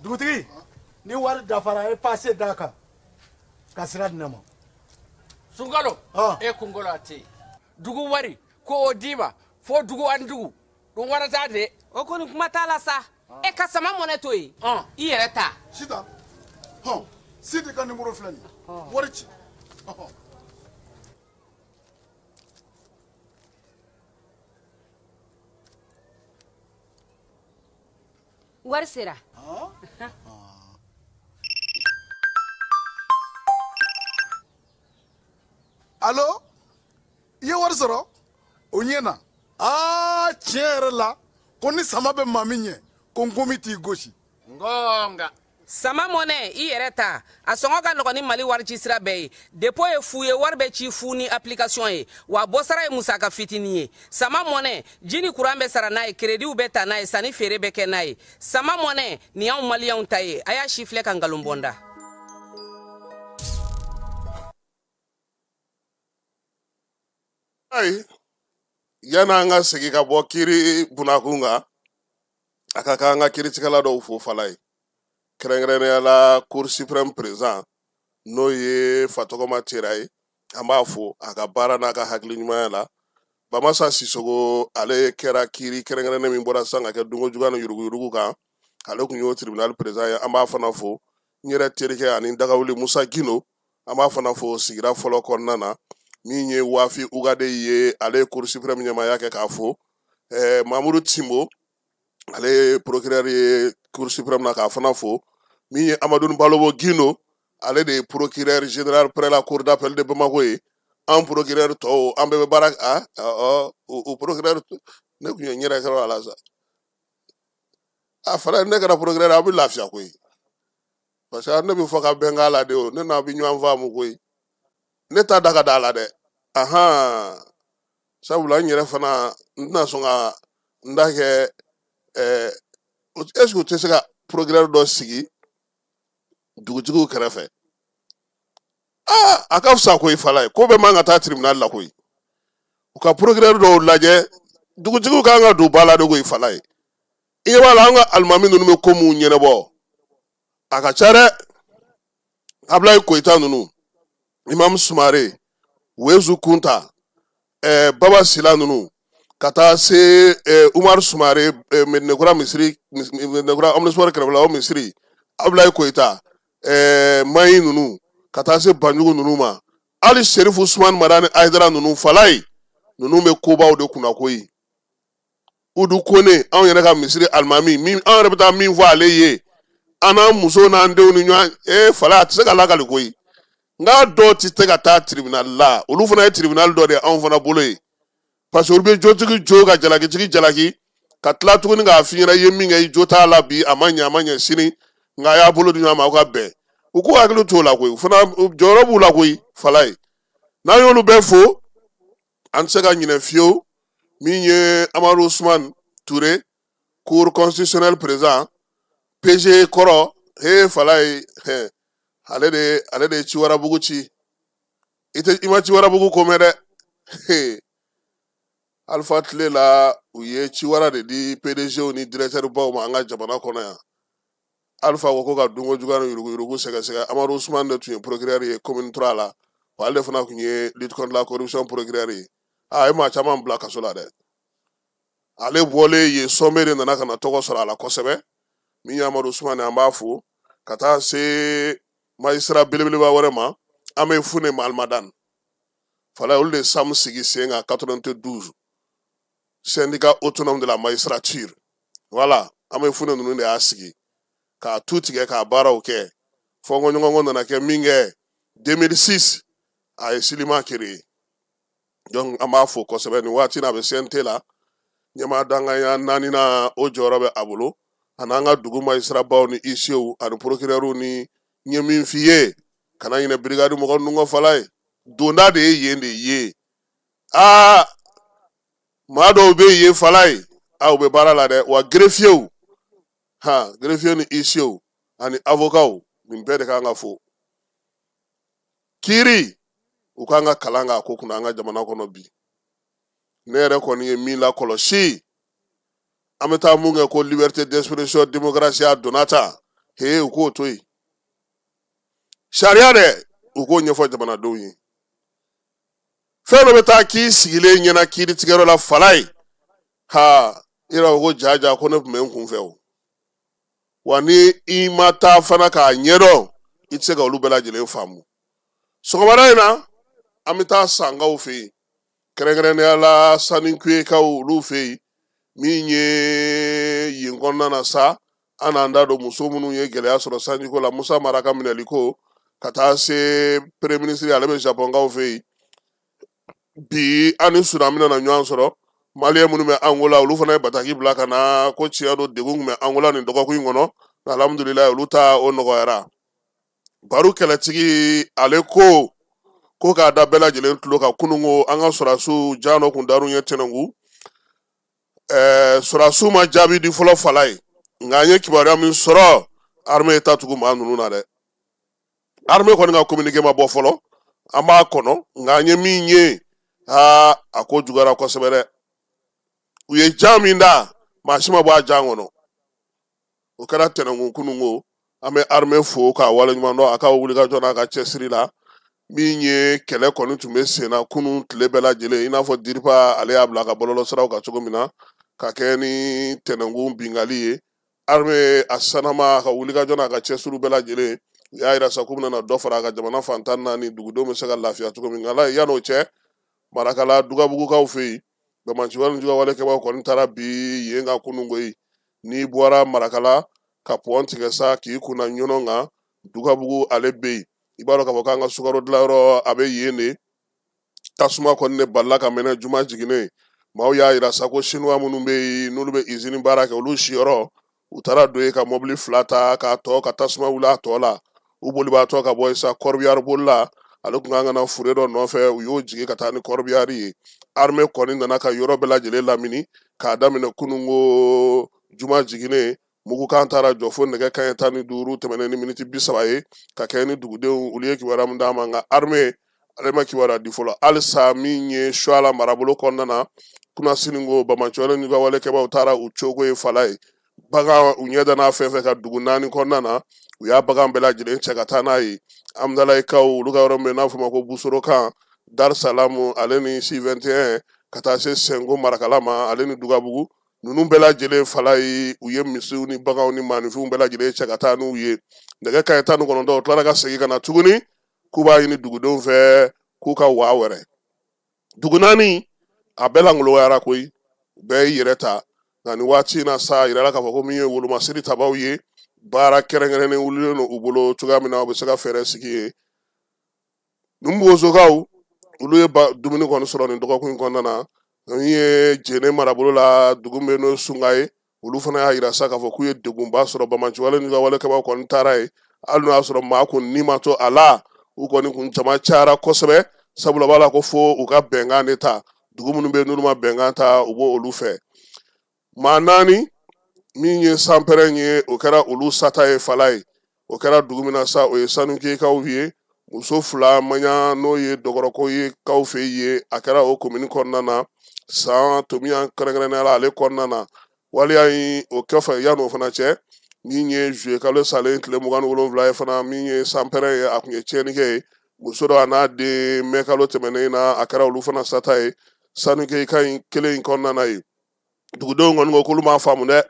Dugutigi, ni wari dafara, e passe d'a kan ka sira di ne ma. Sunkalo, e kunkolo a tɛ yen. Dugu wari ko o d'i ma fo dugu ani dugu dun wara t'a de. O kɔni kuma t'a la sa. E ka sama mɔnɛ to yen, i yɛrɛ ta. Sitan, hɔn, Sidi ka nimoro filɛ nin ye, wari ci. Wari sera. Allo, i ye wari sɔrɔ? O ɲɛna. Aa, tiɲɛ yɛrɛ la, ko ni sama bɛ maa min ɲɛ, ko nkomi t'i gosi. Ngonga. Sama mɔnɛ, i yɛrɛ ta. A sɔngɔ ka nɔgɔn ni Mali wari ci sira bɛɛ ye. Dépôt ye fu ye, wari bɛ ci fu ni application ye. Wa bɔsara ye musaka fitinin ye. Sama mɔnɛ, ji ni courant bɛ sara n'a ye, crédit bɛ ta n'a ye, sanni feere bɛ kɛ n'a ye. Sama mɔnɛ, nin y'anw maliyɛnw ta ye. A y'a si filɛ ka nkalon bɔ n da. Ayi, yan'an ka segin ka bɔ kiiri bunakun kan, a ka kan an ka kiiritigɛla dɔw fo fala ye. Kɛrɛnkɛrɛnnenya la, Cour suprême président, n'o ye Fatɔgɔma Tera ye, an b'a fo a ka baara n'a ka hakili ɲumanya la. Bamasa Sisogo, ale kɛra kiiri kɛrɛnkɛrɛnnen min bɔra sisan ka kɛ dunko juguya ni yuruguyurugu kan, ale kun y'o tribunal président ye, an b'a fana fo. N yɛrɛ terikɛ ani dagawuli Musa Gindo, an b'a fana fo sigira fɔlɔ kɔnɔna na. Min ye Wafi Ugade ye, ale ye Cour suprême ɲɛmaaya kɛ k'a fo. Mamudu Timbo, ale ye procureur ye Cour suprême na k'a fana fo. Min ye Amadou Balobo Gindo, ale de ye procureur général près la Cour d'appel de Bamako ye. An procureur tɔw, an bɛɛ bɛ baara a o procureur, ne kun ye n yɛrɛ kɛra a la sa. A fana ne kɛra procureur, aw bɛ lafiya koyi. Parce que ne bɛ fɔ ka bɛn k'a la de o, ne n'aw bɛ ɲɔgɔn faamu koyi. Ne t'a da ka da a la dɛ. Ahan, sabula n yɛrɛ fana n tɛna sɔn ka n da kɛ. Est-ce que u tɛ se ka procureur dɔ sigi dugutigiw kɛrɛfɛ? Aa, a ka fisa koyi fala ye, ko bɛɛ man ka taa tribunal la koyi. U ka procureur dɔw lajɛ, dugutigiw kan ka don ba la de koyi fala ye. I ɲɛ b'a la, an ka alimami ninnu bɛ ko mun ɲɛnabɔ, a ka ca dɛ. Abulayi Koyita ninnu, Imam Sumare, Wezu Kunta, Baba Sila ninnu, ka taa se Umar Sumare, Medinekura misiri, Medinekura omnisport kɛrɛfɛla o misiri, Abulayi Koyita, Mayi ninnu, ka taa se Banjugu ninnu ma, hali Serifu Usumani Madani Ayidara ninnu, Falayi ninnu bɛ kobaw de kunna koyi. Udu Kone, anw yɛrɛ ka misiri alimami, min anw yɛrɛ bɛ taa min fɔ ale ye, an n'an musow n'an denw ni ɲɔgɔn, Falayi a tɛ se ka lakali koyi. Nka dɔw tɛ se ka taa tribunal la, olu fana ye tribunal dɔ de ye anw fana bolo ye. Parce que olu bɛ jotigi jo ka jalakitigi jalaki, ka tila tuguni k'a f'i ɲɛna i ye min kɛ i jo t'a la bi, a ma ɲɛ, a ma ɲɛ sini, nka a y'a bolo di ɲɔgɔn ma aw ka bɛn. U k'u hakili t'o la koyi, u fana jɔyɔrɔ b'u la koyi, Falayi. N'an y'olu bɛɛ fo, an tɛ se ka ɲinɛ fiyewu. Min ye Amadu Usumani Ture, Cour constitutionnelle président, PG kɔrɔ, he Falayi, he, ale de ye Ciwarabugu ci. I tɛ, i ma Ciwarabugu ko mɛn dɛ. He. Alpha tile la, u ye ciwara de di PDG ni directeur baw ma an ka jamana kɔnɔ yan. Alpha ko ko ka dunko juguya ni yuruguyurugu sɛgɛsɛgɛ. Amadu Usumani de tun ye procureur ye commune 3 la. Wa ale fana tun ye lutte contre la corruption procureur ye. A ye maa caman bila kaso la dɛ. Ale bɔlen yen, Sɔnbe de nana ka na tɔgɔ sɔrɔ a la kosɛbɛ. Min ye Amadu Usumani, an b'a fo ka taa se magistrat belebeleba wɛrɛ ma, an bɛ Fune Almadan. Fala, olu de SAM sigi sen kan 92, syndicat autonome de la magistrature. Voilà, an bɛ Fune ninnu de y'a sigi k'a tu tigɛ k'a baaraw kɛ. Fɔnkɔɲɔgɔnkɔ nana kɛ min kɛ 2006, a ye Silima créé. Donc an b'a fo kosɛbɛ nin waati na, a bɛ CNT la, ɲɛmaa danganya naaninan o jɔyɔrɔ bɛ a bolo, ani an ka dugu magistratbaw ni huissierw ani procureurw. Ni n ye min f'i ye, kana ɲinɛ brigade mɔgɔ ninnu kɔ. Fala ye donda de ye yen de ye. Aa, maa dɔw bɛ yen, fala ye, a u bɛ baara la dɛ. Wa greffierw, ha, greffier ni huissierw ani avocatw, nin bɛɛ de kan ka fo. Kiiri u kan ka kalan k'a ko kunna an ka jamana kɔnɔ bi. Ne yɛrɛ kɔni ye min lakɔlɔsi, an bɛ taa mun kɛ ko liberté d'expression, démocratie, a donna ta he, u k'o to yen. Sariya dɛ, u k'o ɲɛfɔ jamanadenw ye. Fɛn dɔ bɛ taa k'i sigilen ɲɛna kiiri tigɛyɔrɔ la, fala ye, ha, i yɛrɛ ko ja ja ko ne tun bɛ n kun fɛ o. Wa ni i ma taa fana k'a ɲɛdɔn, i tɛ se ka olu bɛɛ lajɛlen faamu. Sɔgɔmada in na, an bɛ taa Sankaw fɛ yen, kɛrɛnkɛrɛnnenya la Sanikuyekaw olu fɛ yen. Min ye yen kɔnɔna na sa, an n'an da don muso minnu ye gɛlɛya sɔrɔ sanjiko la, Musa Mara ka minɛli ko, ka taa se premier ministre, ale bɛ Japɔnkaw fɛ yen bi. An ni Sudan bɛna na ɲɔgɔn sɔrɔ. Maliyɛn minnu bɛ Angola, olu fana ye bataki bila ka na ko tiɲɛ don, degun tun bɛ Angola nin dɔgɔkun in kɔnɔ, nka alhamdulilayi, olu ta o nɔgɔyara. Baro kɛlɛtigi, ale ko ko k'a da bɛɛ lajɛlen tulo kan, kununko an ka sɔrɔdasiw jan dɔ kun dar'u ɲɛ Tɛnɛnku. Sɔrɔdasiw ma jaabi di fɔlɔ, fala ye, nka an ye kibaruya min sɔrɔ, armée ye ta tugu maa ninnu na dɛ. Armée kɔni ka communiqué ma bɔ fɔlɔ, an b'a kɔnɔ, nka an ye min ye, aa, a ko juguyara kosɛbɛ dɛ. U ye jan min da, maa si ma bɔ a jan kɔnɔ. O kɛra Tɛnɛnkun kununko. An bɛ armée fo k'a waleɲuman dɔn a ka wulikajɔ n'a ka cɛsiri la. Min ye kɛlɛ kɔni tun bɛ sen na kunun tile bɛɛ lajɛlen, i n'a fɔ Diripa ale y'a bila a ka bɔlɔlɔsiraw kan cogo min na, ka kɛ ni Tɛnɛnkun bingali ye, armée a sanama a ka wulikajɔ n'a ka cɛsiriw bɛɛ lajɛlen, u y'a yira sa k'u bɛna dɔ fara a ka jamana fan 14 dugudenw bɛ se ka lafiya cogo min. Nka yan'o cɛ, Marakala Dugabugukaw fɛ yen, banbaanciwale ni jugawale kɛbaaw kɔni taara bi yen ka kununko ye. N'i bɔra Marakala ka pɔn tigɛ sa k'i kunna ɲɔnɔ kan, Dugabugu ale bɛ yen. I b'a dɔn k'a fɔ k'an ka sukaro dilanyɔrɔ a bɛ yen de. Tasuma kɔni de balila ka mɛnɛ juma jiginnen. Maaw y'a yira sa ko sinuwa minnu bɛ yen, n'olu bɛ izini baara kɛ, olu siyɔrɔ, u taara don yen ka mɔbili 2 ta k'a tɔ ka tasuma wuli a tɔ la. U bolibaatɔ ka bɔ yen sa, corbillard bolila ale tun kan ka na fure dɔ nɔfɛ, u y'o jigin ka taa ni corbillard ye. Armée kɔni nana ka yɔrɔ bɛɛ lajɛlen lamini k'a daminɛ kununko juma jiginnen. Mugukan taara jɔ fo nɛgɛ kanɲɛ 15 tɛmɛnen ni miniti 30 ye, ka kɛ ni dugudenw olu ye kibaruya min d'a ma. Nka armée ale ma kibaruya di fɔlɔ halisa. Min ye Suala marabolo kɔnɔna na, kunasini ko banbaanciwale ni ka kɛbaaw taara u cogo ye, fala ye, bagan u ɲɛ danna fɛn fɛn ka dugu 4 kɔnɔna na, u y'a bagan bɛɛ lajɛlen cɛ ka taa n'a ye. Amudalayikaw olu ka yɔrɔ min n'a fɔ ma ko Busorokan, Darisalamu ale ni C21, ka taa se Sɛngo Marakala ma ale ni Dugabugu, ninnu bɛɛ lajɛlen, fala ye, u ye misiw ni baganw ni maaninfinw bɛɛ lajɛlen cɛ ka taa n'u ye. Nɛgɛ kanɲɛ 19, u tilara ka segin ka na tuguni k'u b'a ɲini dugudenw fɛ k'u ka waa wɛrɛ. Dugu 4 a bɛɛ langoloyara koyi, bɛɛ y'i yɛrɛ ta. Nka nin waati in na sa, a yirala k'a fɔ ko min ye wolomasiri tabaw ye, baara kɛrɛnkɛrɛnnen wulilen don u bolo cogoya min na u bɛ se ka fɛɛrɛ sigi ye. Ninnu bozokaw olu ye dumuni kɔni sɔrɔ nin dɔgɔkun in kɔnɔna na. Min ye Jene marabolo la, dugu min bɛ n'o ye Sunga ye, olu fana y'a yira sa k'a fɔ k'u ye degunba sɔrɔ. Banbaanciwale n'u ka walekɛbaaw kɔni taara yen, hali n'o y'a sɔrɔ maa kun ni ma to a la, u kɔni kun jama cayara kosɛbɛ, sabula b'a la ko fo u ka bɛnkan de ta. Dugu minnu bɛ yen n'olu ma bɛnkan ta, u b'o olu fɛ. Maa 4 min ye sanpɛrɛn ye, o kɛra olu sata ye, fala ye. O kɛra dugu min na sa, o ye Sanukekaw ye. Muso 2 maɲa, n'o ye dɔgɔrɔko ye kaw fɛ yen, a kɛra o komini kɔnɔna na san tomiya kɛrɛnkɛrɛnnenya la ale kɔnɔna na. Waleya in o kɔfɛ, yan'o fana cɛ, min ye juillet kalo salen tile 27 ye fana, min ye sanpɛrɛn ye, a tun ye tiɲɛni kɛ ye. Muso dɔ a n'a den, mɛ kalo tɛmɛnen na, a kɛra olu fana sata ye Sanukeka in kelen in kɔnɔna na ye. Dugudenw kɔni ko k'olu m'a faamu dɛ,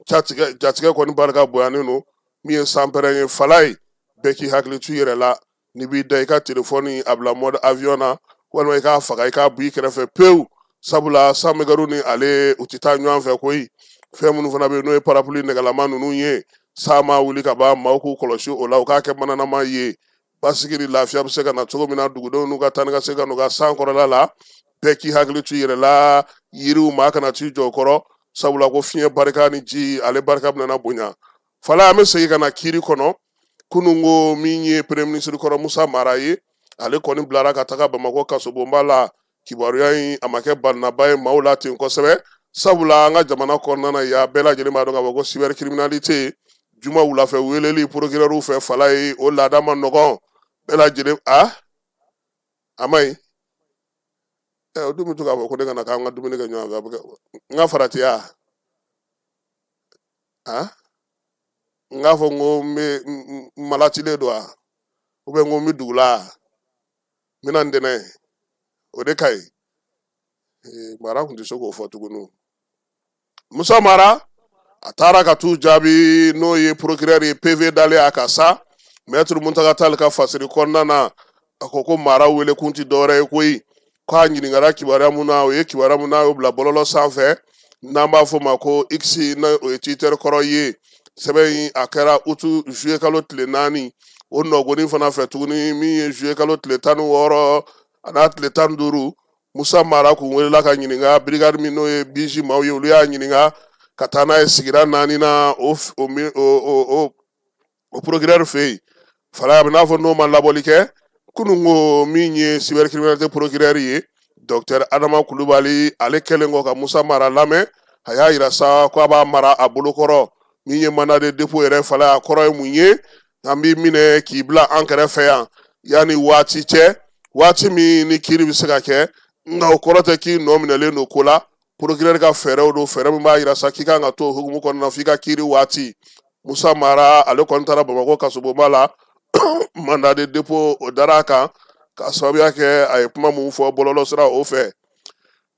jatigɛ kɔni barika bonyanen don. Min ye sanpɛrɛn ye, fala ye, bɛɛ k'i hakili to i yɛrɛ la. N'i b'i da, i ka telefɔni a bila mode avion na, walima i k'a faga, i k'a bɔ i kɛrɛfɛ pewu, sabula sanmɛgɛru ni ale u tɛ taa ɲɔgɔn fɛ koyi. Fɛn minnu fana bɛ yen n'o ye parapluie nɛgɛlama ninnu ye, san ma wuli ka ban, maaw k'u kɔlɔsi o la, u k'a kɛ mananama ye. Basigi ni lafiya bɛ se ka na cogo min na dugudenw n'u ka taa ni ka segin ka n'u ka san kɔrɔla la, bɛɛ k'i hakili to i yɛrɛ la, yiriw maa kana t'i jɔ o kɔrɔ, sabula ko fiɲɛ barika ni ji ale barika bɛna bonya. Fala, an bɛ segin ka na kiiri kɔnɔ. Kunun ko min ye premier ministre kɔrɔ Musa Mara ye, ale kɔni bilara ka taga Bamakɔ kasobonba la. Kibaruya in a ma kɛ balinaba ye maaw la ten kosɛbɛ, sabula an ka jamana kɔnɔna na yan, bɛɛ lajɛlen b'a dɔn k'a fɔ ko cybercriminalité, juma wulafɛ weleli procureur fɛ, fala ye, o laada ma nɔgɔn bɛɛ lajɛlen. A ma ɲi ɛ, o dun bɛ to k'a fɔ ko ne kana k'an ka dumuni kɛ ɲɔgɔn fɛ, a bɛ kɛ n ka faratiya. N k'a fɔ n ko n bɛ n malatilen don wa, ou bien n ko n bɛ dugu la, n bɛna ntɛnɛn, o de ka ɲi. Mara tun tɛ se k'o fɔ tuguni. Musa Mara a taara ka t'u jaabi, n'o ye procureur ye, PV dalen a kan sa. Maître Muntaga Tall ka fasiri kɔnɔna na, a ko ko Mara wele kun ti dɔwɛrɛ ye koyi, k'a ɲininkara kibaruya mun na, o ye kibaruya mun n'a y'o bila bɔlɔlɔ sanfɛ, n'an b'a fɔ o ma ko X, n'o o ye Twitter kɔrɔ ye. Sɛbɛn in a kɛra utu juillet kalo tile 4, o nɔgɔnin fana fɛ tuguni, min ye juillet kalo tile 16 a n'a tile 15, Musa Mara kun welela ka ɲininka brigade min n'o ye BIJ maaw ye, olu y'a ɲininka ka taa n'a ye sigida 4 na, o o o o procureur fɛ yen. Fala, a bɛ n'a fɔ n'o ma labɔli kɛ. Kunun ko min ye cybercriminalité procureur ye, docteur Adama Kulubali, ale kɛlen kɔ ka Musa Mara lamɛn, a y'a yira sa ko a b'a mara a bolokɔrɔ. Min ye mandat de dépôt yɛrɛ, fala, a kɔrɔ ye mun ye? An b'i minɛ k'i bila an kɛrɛfɛ yan yanni waati cɛ, waati min ni kiiri bɛ se ka kɛ, nka o kɔrɔ tɛ k'i nɔ minɛlen don ko la. Procureur ka fɛɛrɛw don, fɛɛrɛ min b'a yira sa k'i kan ka to o hukumu kɔnɔna na f'i ka kiiri waati. Musa Mara ale kɔni taara Bamakɔ kasobonba la, mandat de dépôt o dara a kan k'a sababuya kɛ a ye kuma mun fɔ bɔlɔlɔ sira o fɛ.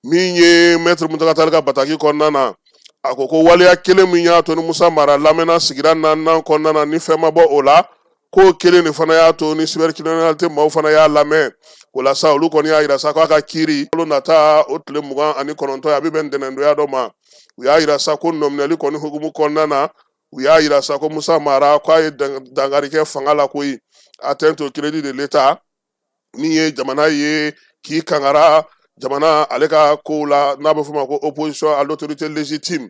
Min ye maître Muntaga Tall ka bataki kɔnɔna na, a ko ko waleya kelen min y'a to ni Musa Mara lamɛnna sigida 4nan kɔnɔna na, ni fɛn ma bɔ o la, k'o kelen de fana y'a to ni cybercriminalité maaw fana y'a lamɛn. O la sa, olu kɔni y'a yira sa k'a ka kiiri kalo nata o tile 29, a bɛ bɛn ntɛnɛndonya dɔ ma. U y'a yira sa ko nɔminɛli kɔni hukumu kɔnɔna na, u y'a yira sa ko Musa Mara k'a ye dankari kɛ fanga la koyi, atteinte au crédit de l'État, min ye jamana ye k'i kangara jamana ale ka kow la, n'a bɛ f'o ma ko opposition à l'autorité légitime,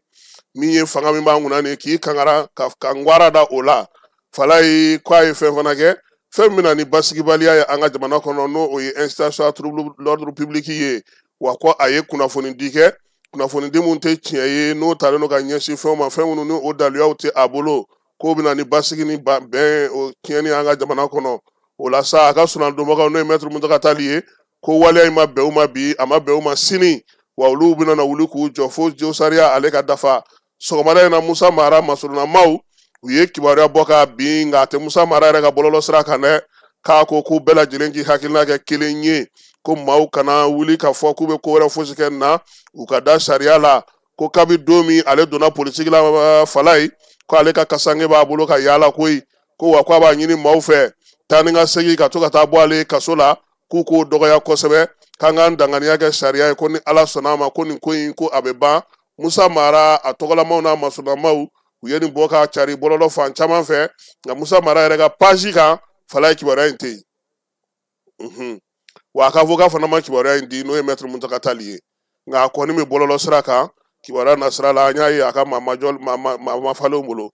min ye fanga min b'an kunna nin, k'i kangara ka ngwara da o la. Fala ye k'a ye fɛn fana kɛ, fɛn min na ni basigibaliya ye an ka jamana kɔnɔ, n'o o ye incitation à trouble l'ordre public ye. Wa ko a ye kunnafoni di kɛ, kunnafoni di mun tɛ tiɲɛ ye, n'o talen don ka ɲɛsin fɛnw ma, fɛn minnu ni o daluyaw tɛ a bolo, k'o bɛna ni basigi ni bɛn o tiɲɛni an ka jamana kɔnɔ. O la sa, a ka sunnadonbagaw, n'o ye maître Muntaga Tall ye, ko waleya in ma bɛn u ma bi, a ma bɛn u ma sini, wa olu bɛna na wuli k'u jɔ fo josariya ale ka dafa. Sɔgɔmada in na, Musa Mara masurunamaw u ye kibaruya bɔ k'a bin, nka a tɛ Musa Mara yɛrɛ ka bɔlɔlɔ sira kan dɛ, k'a ko k'u bɛɛ lajɛlen k'i hakilina kɛ kelen ye, ko maaw kana wuli k'a fɔ k'u bɛ ko wɛrɛ fosi kɛ na, u ka da sariya la. Ko kabi don min ale donna politiki la, fala ye, ko ale ka kasange b'a bolo ka yaala koyi, ko wa ko a b'a ɲini maaw fɛ taa ni ka segin ka to ka taa bɔ ale kaso la, k'u k'o dɔgɔya kosɛbɛ, k'an k'an danganiya kɛ sariya ye, ko ni Ala sɔnna a ma, ko nin ko in ko a bɛ ban. Musa Mara a tɔgɔlamaw n'a masurunamaw u ye nin bɔ k'a cari bɔlɔlɔ fan caman fɛ, nka Musa Mara yɛrɛ ka page kan, fala ye, kibaruya in tɛ yen. Wa a ka avocat fana ma kibaruya in di, n'o ye maître Muntaga Tall ye, nka a kɔni bɛ bɔlɔlɔ sira kan kibaruya nasira la, an y'a ye a ka maa mafalenw bolo.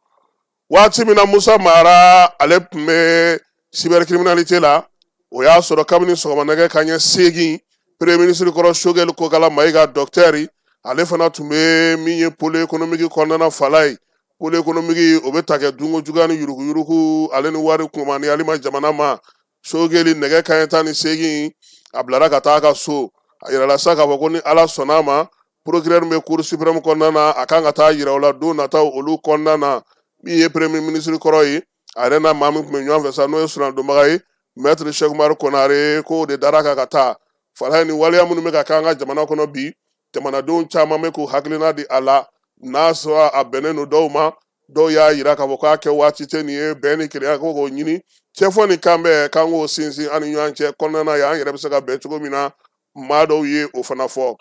Waati min na Musa Mara ale tun bɛ cybercriminalité la, o y'a sɔrɔ kabini sɔgɔma nɛgɛ kanɲɛ 8, premier ministre kɔrɔ Choguel Kokala Mayiga docteur, ale fana tun bɛ min ye pôle économique kɔnɔna, fala ye. Pôle économique o bɛ ta kɛ dunko juguya ni yuruguyurugu ale ni wari kunmaniyali ma jamana ma. Choguel nɛgɛ kanɲɛ 18, a bilara ka taa a ka so. A yirala sa k'a fɔ ko ni Ala sɔnna a ma, procureur bɛ cour suprême kɔnɔna na, a kan ka taa yira o la don nataw olu kɔnɔna na. Min ye premier ministre kɔrɔ ye, a yɛrɛ n'a maa min tun bɛ ɲɔgɔn fɛ sa, n'o ye sunnadonbaga ye, maître Cheikh Umaru Konare, k'o de dara kan ka taa. Fala, ni waleya minnu bɛ ka kɛ an ka jamana kɔnɔ bi, jamanadenw caman bɛ k'u hakilina di a la, n'a sɔrɔ a bɛnnen don dɔw ma. Dɔw y'a yira k'a fɔ k'a kɛ waati tɛ nin ye, bɛn ni kelenya ko k'o ɲini, cɛfɔ ni kan bɛɛ k'an k'o sinsin an ni ɲɔgɔn cɛ kɔnɔna na yan, an yɛrɛ bɛ se ka bɛn cogo min na. Maa dɔw ye o fana fɔ.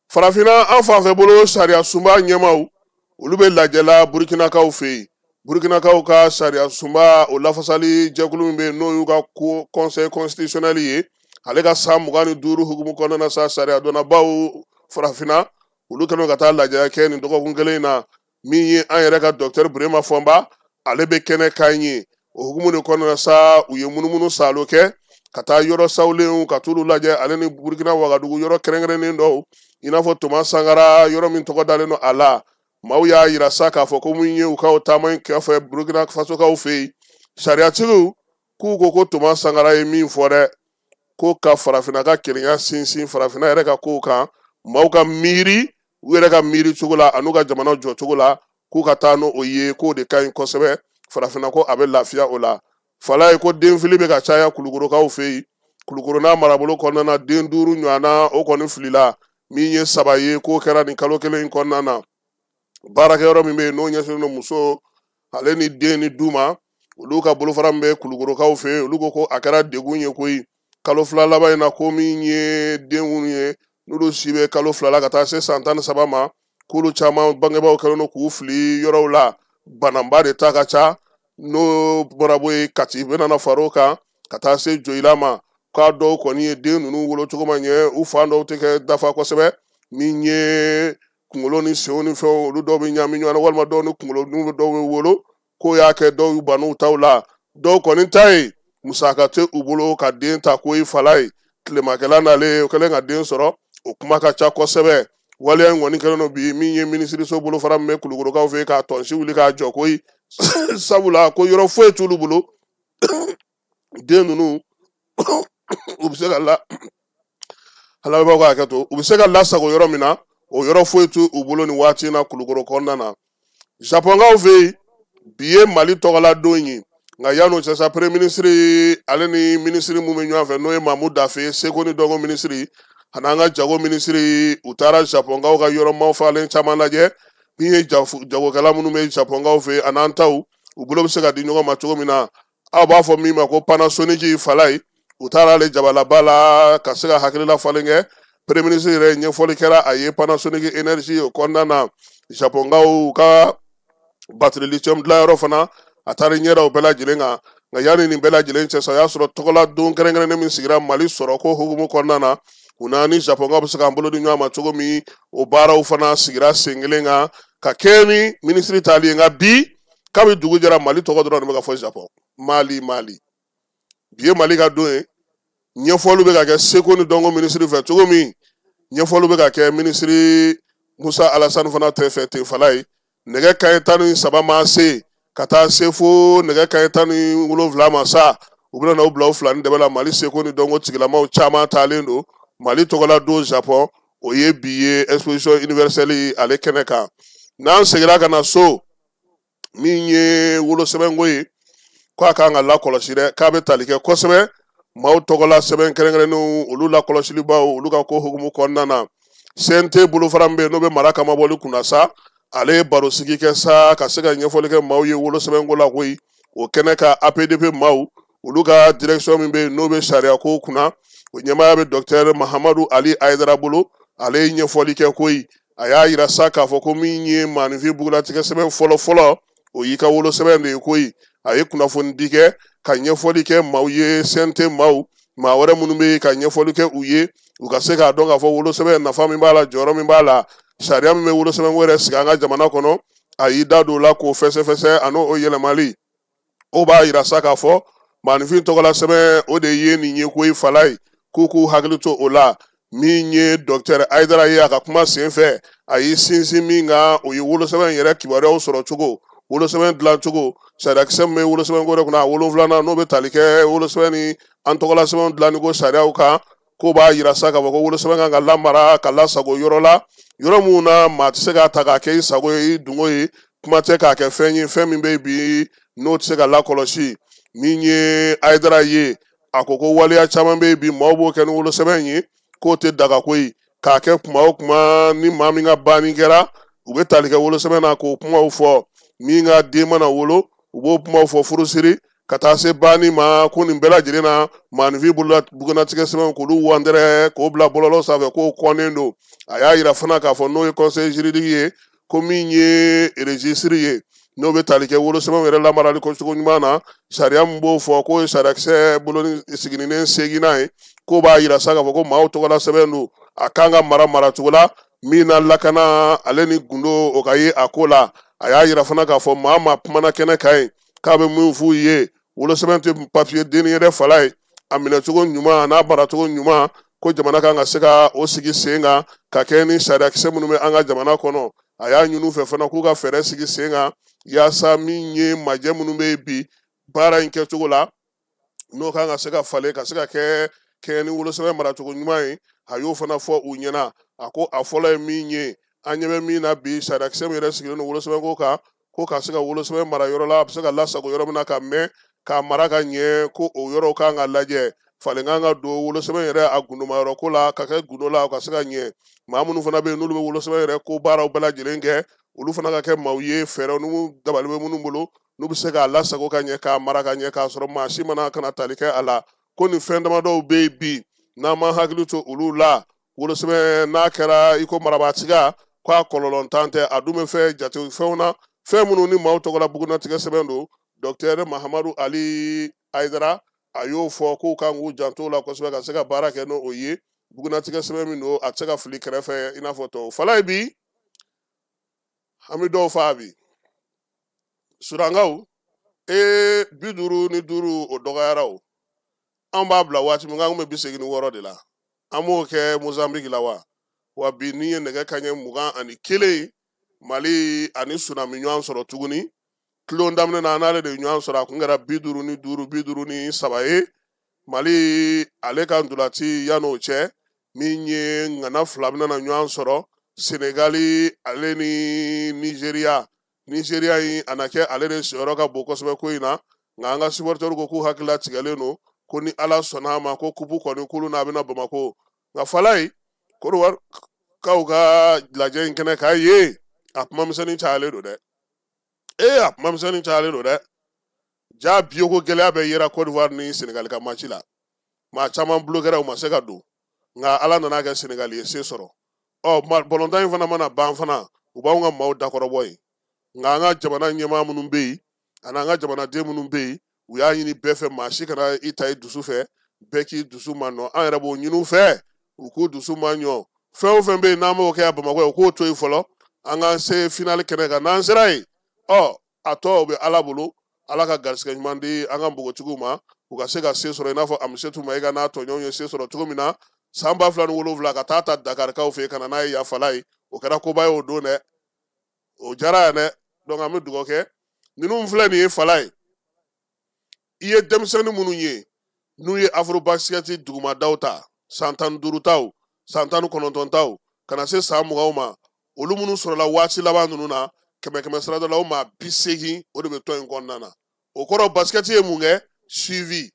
Farafinna an fanfɛ bolo, sariya sunba ɲɛmaw olu bɛ lajɛla Burukinakaw fɛ yen. Burkinakaw ka sariya sunba o lafasali jɛkulu min bɛ yen n'o y'u ka conseil constitutionnel ye, ale ka san 25 hukumu kɔnɔna na sa, sariya dɔnnabaw farafinna olu kɛlen ka taa lajɛ kɛ nin dɔgɔkun kelen in na. Min ye an yɛrɛ ka docteur Burema Fɔnba, ale bɛ kɛnɛ kan ye. O hukumu de kɔnɔna na sa, u ye munumunu saalo kɛ ka taa yɔrɔ sawulenw ka t'olu lajɛ, ale ni Burkina Wagadugu yɔrɔ kɛrɛnkɛrɛnnen dɔw, i n'a fɔ Thomas Sankara yɔrɔ min tɔgɔ dalen don a la. Maaw y'a yira sa k'a fɔ ko min ye u ka o taama in kɛfɛ Burkina Fasokaw fɛ yen, sariyatigiw k'u ko ko Thomas Sankara ye min fɔ dɛ, ko ka farafinna ka kelenya sinsin farafinna yɛrɛ ka kow kan, maaw ka miiri u yɛrɛ ka miiri cogo la an'u ka jamana jɔ cogo la, k'u ka taa n'o ye, k'o de ka ɲi kosɛbɛ farafinna, ko a bɛ lafiya o la. Fala ye ko denfili bɛ ka caya Kulukorokaw fɛ yen. Kulukoro n'a marabolo kɔnɔna na, den 5 ɲɔgɔnna o kɔni filila, min ye 3 ye k'o kɛra nin kalo kelen in kɔnɔna na. Baarakɛyɔrɔ min bɛ yen n'o ɲɛsinnen don muso ale ni den ni du ma, olu ka bolofara min bɛ Kulukorokaw fɛ yen, olu ko ko a kɛra degun ye koyi kalo 2 laban in na, ko min ye den minnu ye n'olu si bɛ kalo 2 la ka taa se san 13 ma, k'olu caman bangebaaw kɛlen don k'u fili yɔrɔw la. Bananba de ta ka ca, n'o bɔra bɔ yen Kati bɛ na far'o kan ka taa se Joyila ma, k'a dɔw kɔni ye den ninnu wolo cogo ma ɲɛ, u fan dɔw tɛ kɛ dafa kosɛbɛ, min ye kunkolo ni senw ni fɛnw, olu dɔw bɛ ɲagami ɲɔgɔn na, walima dɔw ni kunkolo dɔw bɛ wolo, k'o y'a kɛ dɔw y'u ban n'u taw la. Dɔw kɔni ta ye musaka tɛ u bolo ka den ta ko i fala ye. Tilemakɛla nalen o kɛlen ka den sɔrɔ, o kuma ka ca kosɛbɛ. Waleya in kɔni kɛlen don bi, min ye minisiriso bolofara min bɛ Kulukorokaw fɛ yen k'a tɔnsi wuli k'a jɔ koyi, sabula ko yɔrɔ foyi t'olu bolo, den ninnu u bɛ se ka la halabaaw ka hakɛ to, u bɛ se ka lasago yɔrɔ min na, o yɔrɔ foyi t'u bolo nin waati in na Kulukoro kɔnɔna na. Japɔnkaw fɛ yen bi ye Mali tɔgɔla don ye, nka yan'o cɛ sa, premier ministre ale ni minisiri mun bɛ ɲɔgɔn fɛ n'o ye Mamu Dafe, seko ni dɔnko minisiri ani an ka jago minisiri, u taara Japɔnkaw ka yɔrɔ mafalen caman lajɛ, min ye jagokɛla minnu bɛ Japɔnkaw fɛ yen an'an taw, u bolo bɛ se ka di ɲɔgɔn ma cogo min na. Aw b'a fɔ min ma ko Panasonic fala ye, u taara ale jabalaba la ka se ka hakilila falen kɛ. Premier ministre yɛrɛ ɲɛfɔli kɛra a ye Panasonic énergie o kɔnɔna na, Japɔnkaw ka batterie lithium dilanyɔrɔ fana, a taara ɲɛ da o bɛɛ lajɛlen kan. Nka yanni nin bɛɛ lajɛlen cɛ sa, o y'a sɔrɔ tɔgɔla don kɛrɛnkɛrɛnnen min sigira Mali sɔrɔko hukumu kɔnɔna na, u n'a ni Japɔnkaw bɛ se k'an bolo di ɲɔgɔn ma cogo min, o baaraw fana sigira sen kelen kan ka kɛɲɛ ni minisiri taali ye. Nka bi kabi dugu jɛra, Mali tɔgɔ dɔrɔn de bɛ ka fɔ Japɔn, Mali Mali. Bi ye Mali ka don ye, ɲɛfɔliw bɛ ka kɛ seko ni dɔnko minisiri fɛ cogo min, ɲɛfɔliw bɛ ka kɛ minisiri Musa Alasani fana tɛ fɛ ten fala ye. Nɛgɛ kanɲɛ 13 ma se ka taa se fo nɛgɛ kanɲɛ 17 ma sa, u bɛna n'u bila u fila ni dɛbɛ la. Mali seko ni dɔnko tigilamaw caman taalen don Mali tɔgɔla don Japɔn, o ye bi ye exposition universelle ale kɛnɛ kan. N'an seginna ka na so, min ye wolosɛbɛnko ye, k'a kan ka lakɔlɔsi dɛ, k'a bɛ tali kɛ kosɛbɛ maaw tɔgɔla sɛbɛn kɛrɛnkɛrɛnnenw olu lakɔlɔsilibaw olu ka ko hukumu kɔnɔna na. CNT bolofara min bɛ yen n'o bɛ mara kamabɔli kunna sa, ale ye barosigi kɛ sa ka se ka ɲɛfɔli kɛ maaw ye wolosɛbɛnko la koyi. O kɛnɛ kan APDP maaw olu ka direction min bɛ yen n'o bɛ sariya ko kunna, o ɲɛmaaya bɛ docteur Mahamadu Ali Ayidara bolo, ale ye ɲɛfɔli kɛ koyi. A y'a yira sa k'a fɔ ko min ye maaninfin bugulatigɛ sɛbɛn fɔlɔ fɔlɔ, o y'i ka wolosɛbɛn de ye koyi. A ye kunnafoni di kɛ ka ɲɛfɔli kɛ maaw ye, CNT maaw, maa wɛrɛ minnu bɛ yen ka ɲɛfɔli kɛ u ye, u ka se k'a dɔn k'a fɔ wolosɛbɛn nafa min b'a la, jɔyɔrɔ min b'a la, sariya min bɛ wolosɛbɛnko yɛrɛ sigi an ka jamana kɔnɔ, a y'i da don o la k'o fɛsɛfɛsɛ an'o yɛlɛmali. O b'a yira sa k'a fɔ maaninfin tɔgɔla sɛbɛn o de ye nin ye koyi fala ye, k'u k'u hakili to o la. Min ye docteur Ayidara ye a ka kuma sen fɛ, a y'i sinsin min kan, o ye wolosɛbɛn yɛrɛ kibaruyaw sɔrɔ cogo, wolosɛbɛn dilan cogo, sariyakisɛ min bɛ wolosɛbɛnko yɛrɛ kunna, a 7nan n'o bɛ tali kɛ wolosɛbɛn ni an tɔgɔla sɛbɛnw dilanni ko sariyaw kan, k'o b'a yira sa k'a fɔ ko wolosɛbɛn kan ka lamara ka lasago yɔrɔ la, yɔrɔ mun na maa tɛ se k'a ta k'a kɛ i sago ye, i dungo ye, kuma tɛ k'a kɛ fɛn ye, fɛn min bɛ yen bi n'o tɛ se ka lakɔlɔsi. Min ye Ayidara ye, a ko ko waleya caman bɛ yen bi maaw b'o kɛ ni wolosɛbɛn ye, k'o tɛ daga koyi, k'a kɛ kuma o kuma ni maa min ka banni kɛra, u bɛ tali kɛ wolosɛbɛn na k'o kumaw fɔ, min ka den mana wolo u b'o kumaw fɔ furusiri ka taa se banni ma, ko nin bɛɛ lajɛlen na maaninfin bolola bugunnatigɛ sɛbɛnw k'olu wandɛrɛ k'o bila bɔlɔlɔ sanfɛ k'o kɔnnen don. A y'a yira fana k'a fɔ n'o ye conseil juridique ye, ko min ye registre ye, N'o bɛ tali kɛ wolosɛbɛnw yɛrɛ lamarali ko cogo ɲuman na, sariya min b'o fɔ k'o ye sariyakisɛ boloni sigininen seginnan ye, k'o b'a yira sa k'a fɔ ko maaw tɔgɔla sɛbɛn don, a kan ka mara maracogo la min na lakana ale ni gundo o ka ye a ko la. A y'a yira fana k'a fɔ maa maa kumana kɛnɛ kan ye k'a bɛ min f'u ye, wolosɛbɛn tɛ papiye denni yɛrɛ fala ye, a minɛcogo ɲuman n'a maracogo ɲuman, ko jamana kan ka se ka o sigi sen kan ka kɛ ni sariyakisɛ minnu bɛ an ka jamana kɔnɔ. A y'a ɲini u fɛ fana k'u ka fɛɛrɛ sigi sen kan yaasa min ye majɛ minnu bɛ yen bi baara in kɛcogo la, n'o kan ka se ka falen ka se ka kɛ kɛɲɛ ni wolosɛbɛn maracogo ɲuman ye. A y'o fana fɔ u ɲɛna. A ko a fɔlɔ ye min ye, an ɲɛ bɛ min na bi, sariyakisɛ min yɛrɛ sigilen don wolosɛbɛnko kan, ko ka se ka wolosɛbɛn mara yɔrɔ la, a bɛ se ka lasago yɔrɔ min na ka mɛn k'a mara ka ɲɛ, ko o yɔrɔw kan ka lajɛ. Falen kan ka don wolosɛbɛn yɛrɛ a gundomayɔrɔ ko la, ka kɛ gundo la, o ka se ka ɲɛ. Maa minnu fana bɛ yen n'olu bɛ wolosɛbɛn yɛrɛ ko baaraw bɛɛ lajɛlen kɛ, olu fana ka kɛ maaw ye fɛɛrɛw n'u dabali bɛ minnu bolo, n'u bɛ se k'a lasago ka ɲɛ, k'a mara ka ɲɛ, k'a sɔrɔ maa si mana kana tali kɛ a la. Ko nin fɛn damadɔw bɛ yen bi, n'an ma hakili to olu la, wolosɛbɛn n'a kɛra i ko marabaatiga, k'a kɔlɔlɔntan tɛ, a dun bɛ fɛn jate fɛnw na, fɛn minnu ni maaw tɔgɔla bugunnatigɛ sɛbɛn don. Docteur Mahamadu Ali Hayidara a y'o fɔ k'u kan k'u janto o la kosɛbɛ ka se ka baara kɛ n'o ye. Bugunnatigɛ sɛbɛn min don, a tɛ se ka fili kɛrɛfɛ i n'a fɔ tɔw. Falaye bi, an bɛ dɔw faa bi. Surankaw, 55 o dɔgɔyara o. An b'a bila waati min, k'an kun bɛ 86 de la. An b'o kɛ Mozambique la wa? Wa bi ni ye nɛgɛ kanɲɛ 21, Mali ani Sudan bɛ ɲɔgɔn sɔrɔ tuguni. Tulon daminɛ na, an n'ale de ye ɲɔgɔn sɔrɔ, a kun kɛra 55, 53 ye. Mali ale ka ntolaci yan'o cɛ, min ye ŋana fila bɛna na ɲɔgɔn sɔrɔ, Senegali ale ni Nizeriya. Nizeriya in a na kɛ ale de siyɔrɔ ka bon kosɛbɛ ko in na, nka an ka supportɛriw ko k'u hakili latigɛlen don, ko ni Ala sɔnna a ma, ko kupu kɔni k'olu n'a bɛna Bamakɔ. Nka Falaye, Kɔdiwari kaw ka lajɛ in kɛnɛ k'a ye, a kuma misɛnnin cayalen don dɛ. A kuma misɛnnin cayalen don dɛ. Ja biyoko gɛlɛya bɛ yera Côte d'Ivoire ni Sénégal ka match la. Maa caman bloquera, u ma se ka don. Nka Ala nana kɛ Sénégal ye se sɔrɔ. Balontan in fana mana ban fana, u b'anw ka maaw dakɔrɔbɔ yen. Nka an ka jamana ɲɛmaa minnu bɛ yen, ani an ka jamanaden minnu bɛ yen, u y'a ɲini bɛɛ fɛ, maa si kana i ta i dusu fɛ, bɛɛ k'i dusu ma nɔ. An yɛrɛ b'o ɲini u fɛ, u k'u dusu ma ɲɔ. Fɛn o fɛn bɛ yen n'an b'o kɛ yan Bamakɔ yan, u k'o to yen fɔlɔ. An k'an se finale kɛnɛ kan. N'an sera yen, a tɔ o bɛ Ala bolo. Ala ka garisɛgɛ ɲuman di an ka npogotigiw ma, u ka se ka se sɔrɔ i n'a fɔ Amisetu Mayiga n'a tɔɲɔgɔnw ye se sɔrɔ cogo min na san 2007 ka taa ta Dakarikaw fɛ yen ka na n'a ye Yafala ye. O kɛra koba ye o don dɛ, o diyara yan dɛ. Donc an bɛ dugawu kɛ ninnu filɛ nin ye Falaye. I ye denmisɛnnin minnu ye n'u ye Afrobasket dugumadaw ta, san 15 taw, san 19 taw, ka na se san 20 ma, olu minnu sɔrɔla waati laban ninnu na, kɛmɛ kɛmɛ sira dɔ la, o maa 80 o de bɛ tɔn in kɔnɔna na. O kɔrɔ basket ye mun kɛ? Suivi.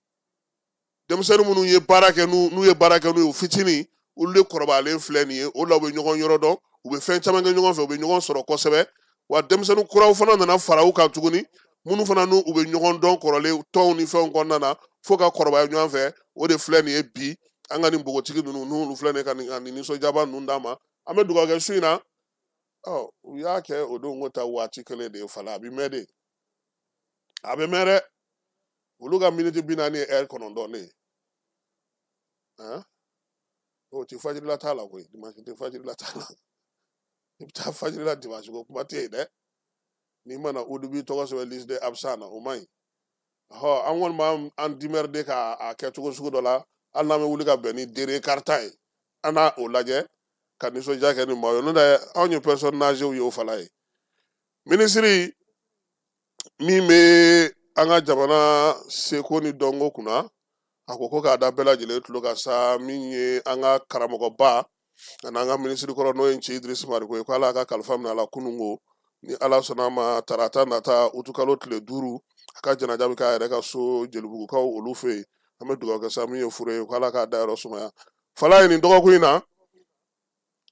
Denmisɛnnin minnu ye baara kɛ n'u ye baara kɛ n'u ye u fitinin, olu de kɔrɔbayalen filɛ nin ye. O la u bɛ ɲɔgɔn yɔrɔ dɔn, u bɛ fɛn caman kɛ ɲɔgɔn fɛ, u bɛ ɲɔgɔn sɔrɔ kosɛbɛ. Wa denmisɛnnin kuraw fana nana fara u kan tuguni, minnu fana n'u u bɛ ɲɔgɔn dɔn kɔrɔlen tɔnw ni fɛnw kɔnɔna na fo ka kɔrɔbaya ɲɔgɔn fɛ. O de filɛ nin ye bi an ka nin npogotigi ninnu n'olu filɛ nin ye ka nin nisɔndiyaba ninnu d'an ma. An bɛ dugawu kɛ su in na. U y'a kɛ o don ko ta waati kelen de ye Fala, a bɛ mɛn de, a bɛ mɛn dɛ. Olu ka miniti 40 ye ɛri 9 de ye. O ti fajirila t'a la koyi, dimanche tɛ fajirila t'a la. I bɛ taa fajirila dimanche ko kuma tɛ yen dɛ. N'i mana olu b'i tɔgɔ sɛbɛn liste de absent na, o man ɲi. An kɔni b'an démerder k'a kɛ cogo sugu dɔ la, hali n'an bɛ wuli ka bɛn ni dere karita ye, an n'a o lajɛ ka nisɔndiya kɛ ni maaw ye. N'o tɛ anw ye personne âgée ye o Fala ye. Minisiri min bɛ an ka jamana seko ni dɔnko kunna, a ko ko k'a da bɛɛ lajɛlen tulo kan sa, min ye an ka karamɔgɔba ani an ka minisiri kɔrɔ n'o ye Nci Idirisi Mariko ye, ko Ala ka kalifa minɛ a la kununko, ni Ala sɔnna a ma tarata nata utukalo tile 5, a ka janaja bɛ k'a yɛrɛ ka so Jelibugukaw olu fɛ yen. An bɛ dugawu kɛ sa min ye furu ye, ko Ala k'a dayɔrɔ sumaya. Fala ye nin dɔgɔkun in na,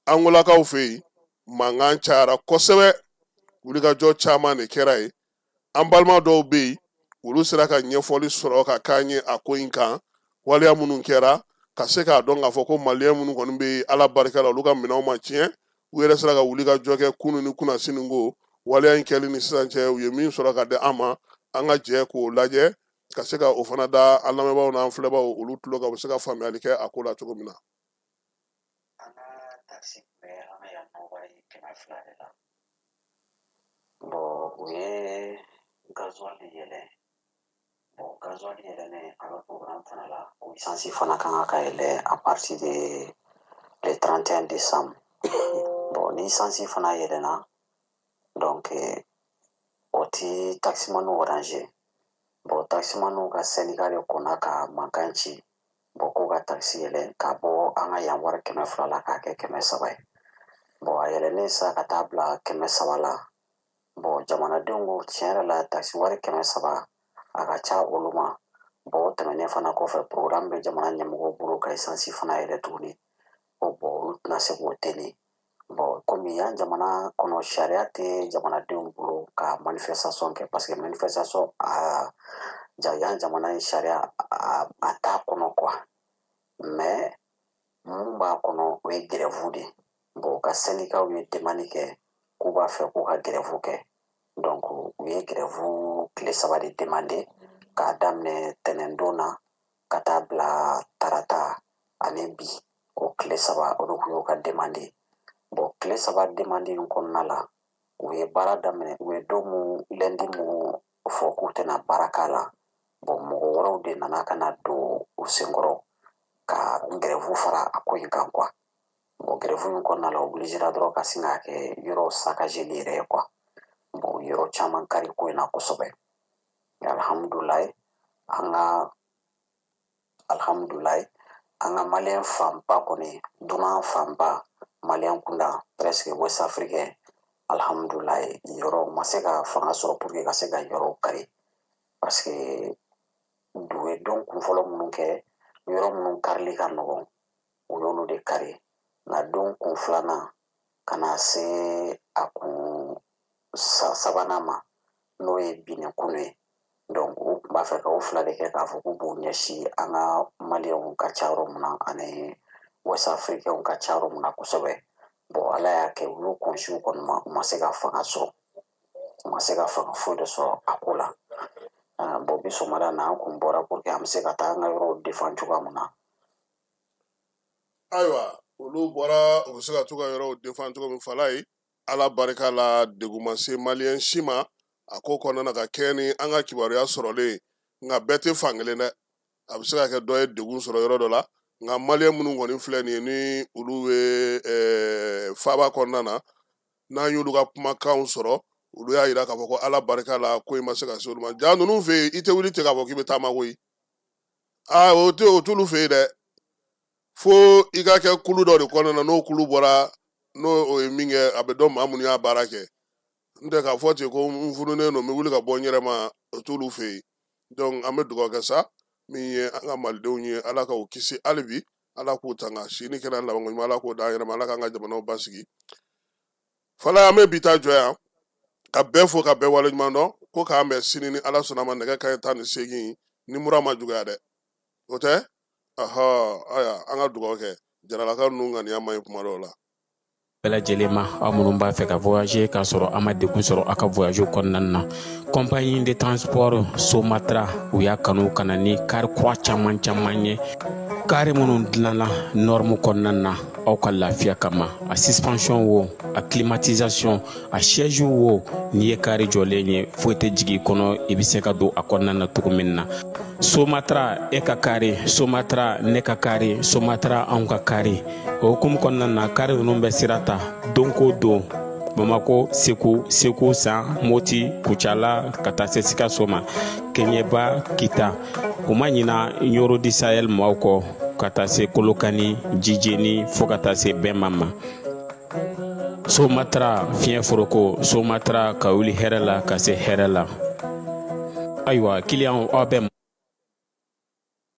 Angolakaw fɛ yen mankan cayara kosɛbɛ, wulikajɔ caman de kɛra yen. An balima dɔw bɛ yen, olu sera ka ɲɛfɔli sɔrɔ ka k'an ye a ko in kan, waleya minnu kɛra ka se k'a dɔn k'a fɔ ko maliyɛn minnu kɔni bɛ Ala barika la, olu ka minɛnw ma tiɲɛ, u yɛrɛ sera ka wuli ka jɔ kɛ kunun ni kunnasini ko Waleya in kɛli ni sisan cɛ, u ye min sɔrɔ ka di an ma, an ka jɛ k'o lajɛ ka se ka o fana da an lamɛnbaaw n'an filɛbaaw olu tulo kan, u bɛ se ka faamuyali kɛ a ko la cogo min na. An ka takisi tun bɛ an ka yan nɔ wari 200 de la. Bon, u ye gasoil yɛlɛ. Bon, gasoil yɛlɛnnen, an bɛ programme fana la ko essence fana kan ka yɛlɛ à partir de le 31 décembre. Bon, ni essence fana yɛlɛnna, donc o ti taximaniw arranger. Bon, taximaniw ka syndicat de kɔnna ka mankan ci. Bon, k'u ka taxi yɛlɛ ka bɔ an ka yan wari 200 la k'a kɛ 300 ye. Bon, a yɛlɛnnen sa ka taa bila 300 la. Bon, jamanadenw ko tiɲɛ yɛrɛ la taxi wari 300 a ka ca olu ma. Bon, o tɛmɛnen fana kɔfɛ, programme bɛ jamana ɲɛmɔgɔw bolo ka essence fana yɛlɛ tuguni. O bon, olu tɛna se k'o teni. Bon, komi yan jamana kɔnɔ sariya tɛ jamanadenw bolo ka manifestation kɛ, parce que manifestation a ja yan jamana in sariya a t'a kɔnɔ quoi. Mais mun b'a kɔnɔ, o ye grève de ye. Bon, u ka syndicat ye demande kɛ k'u b'a fɛ k'u ka grève kɛ. Donc u ye grève tile 3 de demande k'a daminɛ tɛnɛndon na ka taa bila tarata ani bi. O tile 3, o de tun y'u ka demande. Bon, tile 3 demande in kɔnɔna la, u ye baara daminɛ, u ye don mun, lundi mun fɔ k'u tɛna baara k'a la. Bon, mɔgɔ wɛrɛw de nana ka na don u senkɔrɔ ka grève fara a ko in kan quoi. Bon, grève in kɔnɔna la, obligera dɔrɔn ka sin k'a kɛ yɔrɔ saccageli yɛrɛ ye quoi. Bon, yɔrɔ caman kari ko in na kosɛbɛ. Alhamdulilayi, an ka alhamdulilayi, an ka maliyɛn fanba kɔni, dunan fanba, maliyɛn kunda, presque west africain, alhamdulilayi, yɔrɔ ma se ka fanga sɔrɔ pour que ka se ka yɔrɔw kari, parce que u ye don kunfɔlɔ minnu kɛ, yɔrɔ minnu karili ka nɔgɔn, u y'olu de kari. Nka don kun filanan ka na se a kun sabanan ma, n'o ye bi ni kunu ye. Donc u tun b'a fɛ ka o fila de kɛ k'a fɔ k'u b'u ɲɛsin an ka maliyɛnw ka ca yɔrɔ min na ani west africainw ka ca yɔrɔ min na kosɛbɛ. Bon, ala y'a kɛ u y'u kɔnsiw kɔni ma, u ma se ka fanga sɔrɔ, u ma se ka fanga foyi de sɔrɔ a ko la. Bon, bi sɔgɔmada na, an kun bɔra pour que an bɛ se ka taa an ka yɔrɔw défend cogoya min na. Ayiwa, olu bɔra, u bɛ se ka t'u ka yɔrɔw défend cogo min. Fala ye, ala barika la, degun ma se maliyɛn si ma a ko kɔnɔna na ka kɛɲɛ ni an ka kibaruya sɔrɔlen. Nka bɛɛ tɛ fankelen dɛ, a bɛ se ka kɛ dɔ ye degun sɔrɔ yɔrɔ dɔ la. Nka maliyɛn minnu kɔni filɛ nin ye, ni olu bɛ faaba kɔnɔna na, n'an y'olu ka kumakanw sɔrɔ, olu y'a yira k'a fɔ ko ala barika la, ko in ma se ka se olu ma. Ja ninnu fɛ yen, i tɛ wuli ten k'a fɔ k'i bɛ taama koyi. Aa, o tɛ o t'olu fɛ yen dɛ, fo i ka kɛ kulu dɔ de kɔnɔna na. N'o kulu bɔra, n'o o ye min kɛ, a bɛ dɔn maa minnu y'a baara kɛ. N tɛ k'a fɔ ten ko n fununen don, n bɛ wuli ka bɔ n yɛrɛ ma, o t'olu fɛ yen. Donc an bɛ dugawu kɛ sa, min ye an ka malidenw ye, ala k'u kisi hali bi, ala k'u tanga si ni kɛnɛya labanko ɲuman, ala k'o d'an yɛrɛ ma, ala k'an ka jamanaw basigi. Fala, an bɛ bi ta jɔ yan ka bɛɛ fo ka bɛɛ waleɲuman dɔn ko k'an bɛn sini ni ala sɔnna ma, nɛgɛ kanɲɛ 18, ni mura ma juguya dɛ, o tɛ. Ahɔ, ayiwa, an ka dugawu kɛ jaralaka ninnu ŋaniya man ɲi kuma dɔw la. Bɛɛ lajɛlen ma, aw minnu b'a fɛ ka voyager k'a sɔrɔ a ma degun sɔrɔ aw ka voyage kɔnɔna na, compagnie de transport Somatra, u y'a kanu ka na ni kari kura caman caman ye, kari minnu dilanna norme kɔnɔna na aw ka lafiya kama. A suspension wo, a climatisation, a siège wo, n'i ye kari jɔlen ye, foyi tɛ jigin i kɔnɔ, i bɛ se ka don a kɔnɔna na cogo min na. Somatra, e ka kari Somatra, ne ka kari Somatra, anw ka kari. O hukumu kɔnɔna na, kari ninnu bɛ sira ta don ko don Bamako, Segu, Segu San, Moti, Kucala, ka taa se Sikaso ma, Kɛɲɛba, Kita. U ma ɲina Ɲoro di Sahel maaw kɔ, ka taa se Kolokani, Jijeni, fo ka taa se Bɛnma ma. Somatra, fiɲɛ foroko Somatra, ka wuli hɛrɛ la ka se hɛrɛ la. Ayiwa, kiliyanw, aw bɛ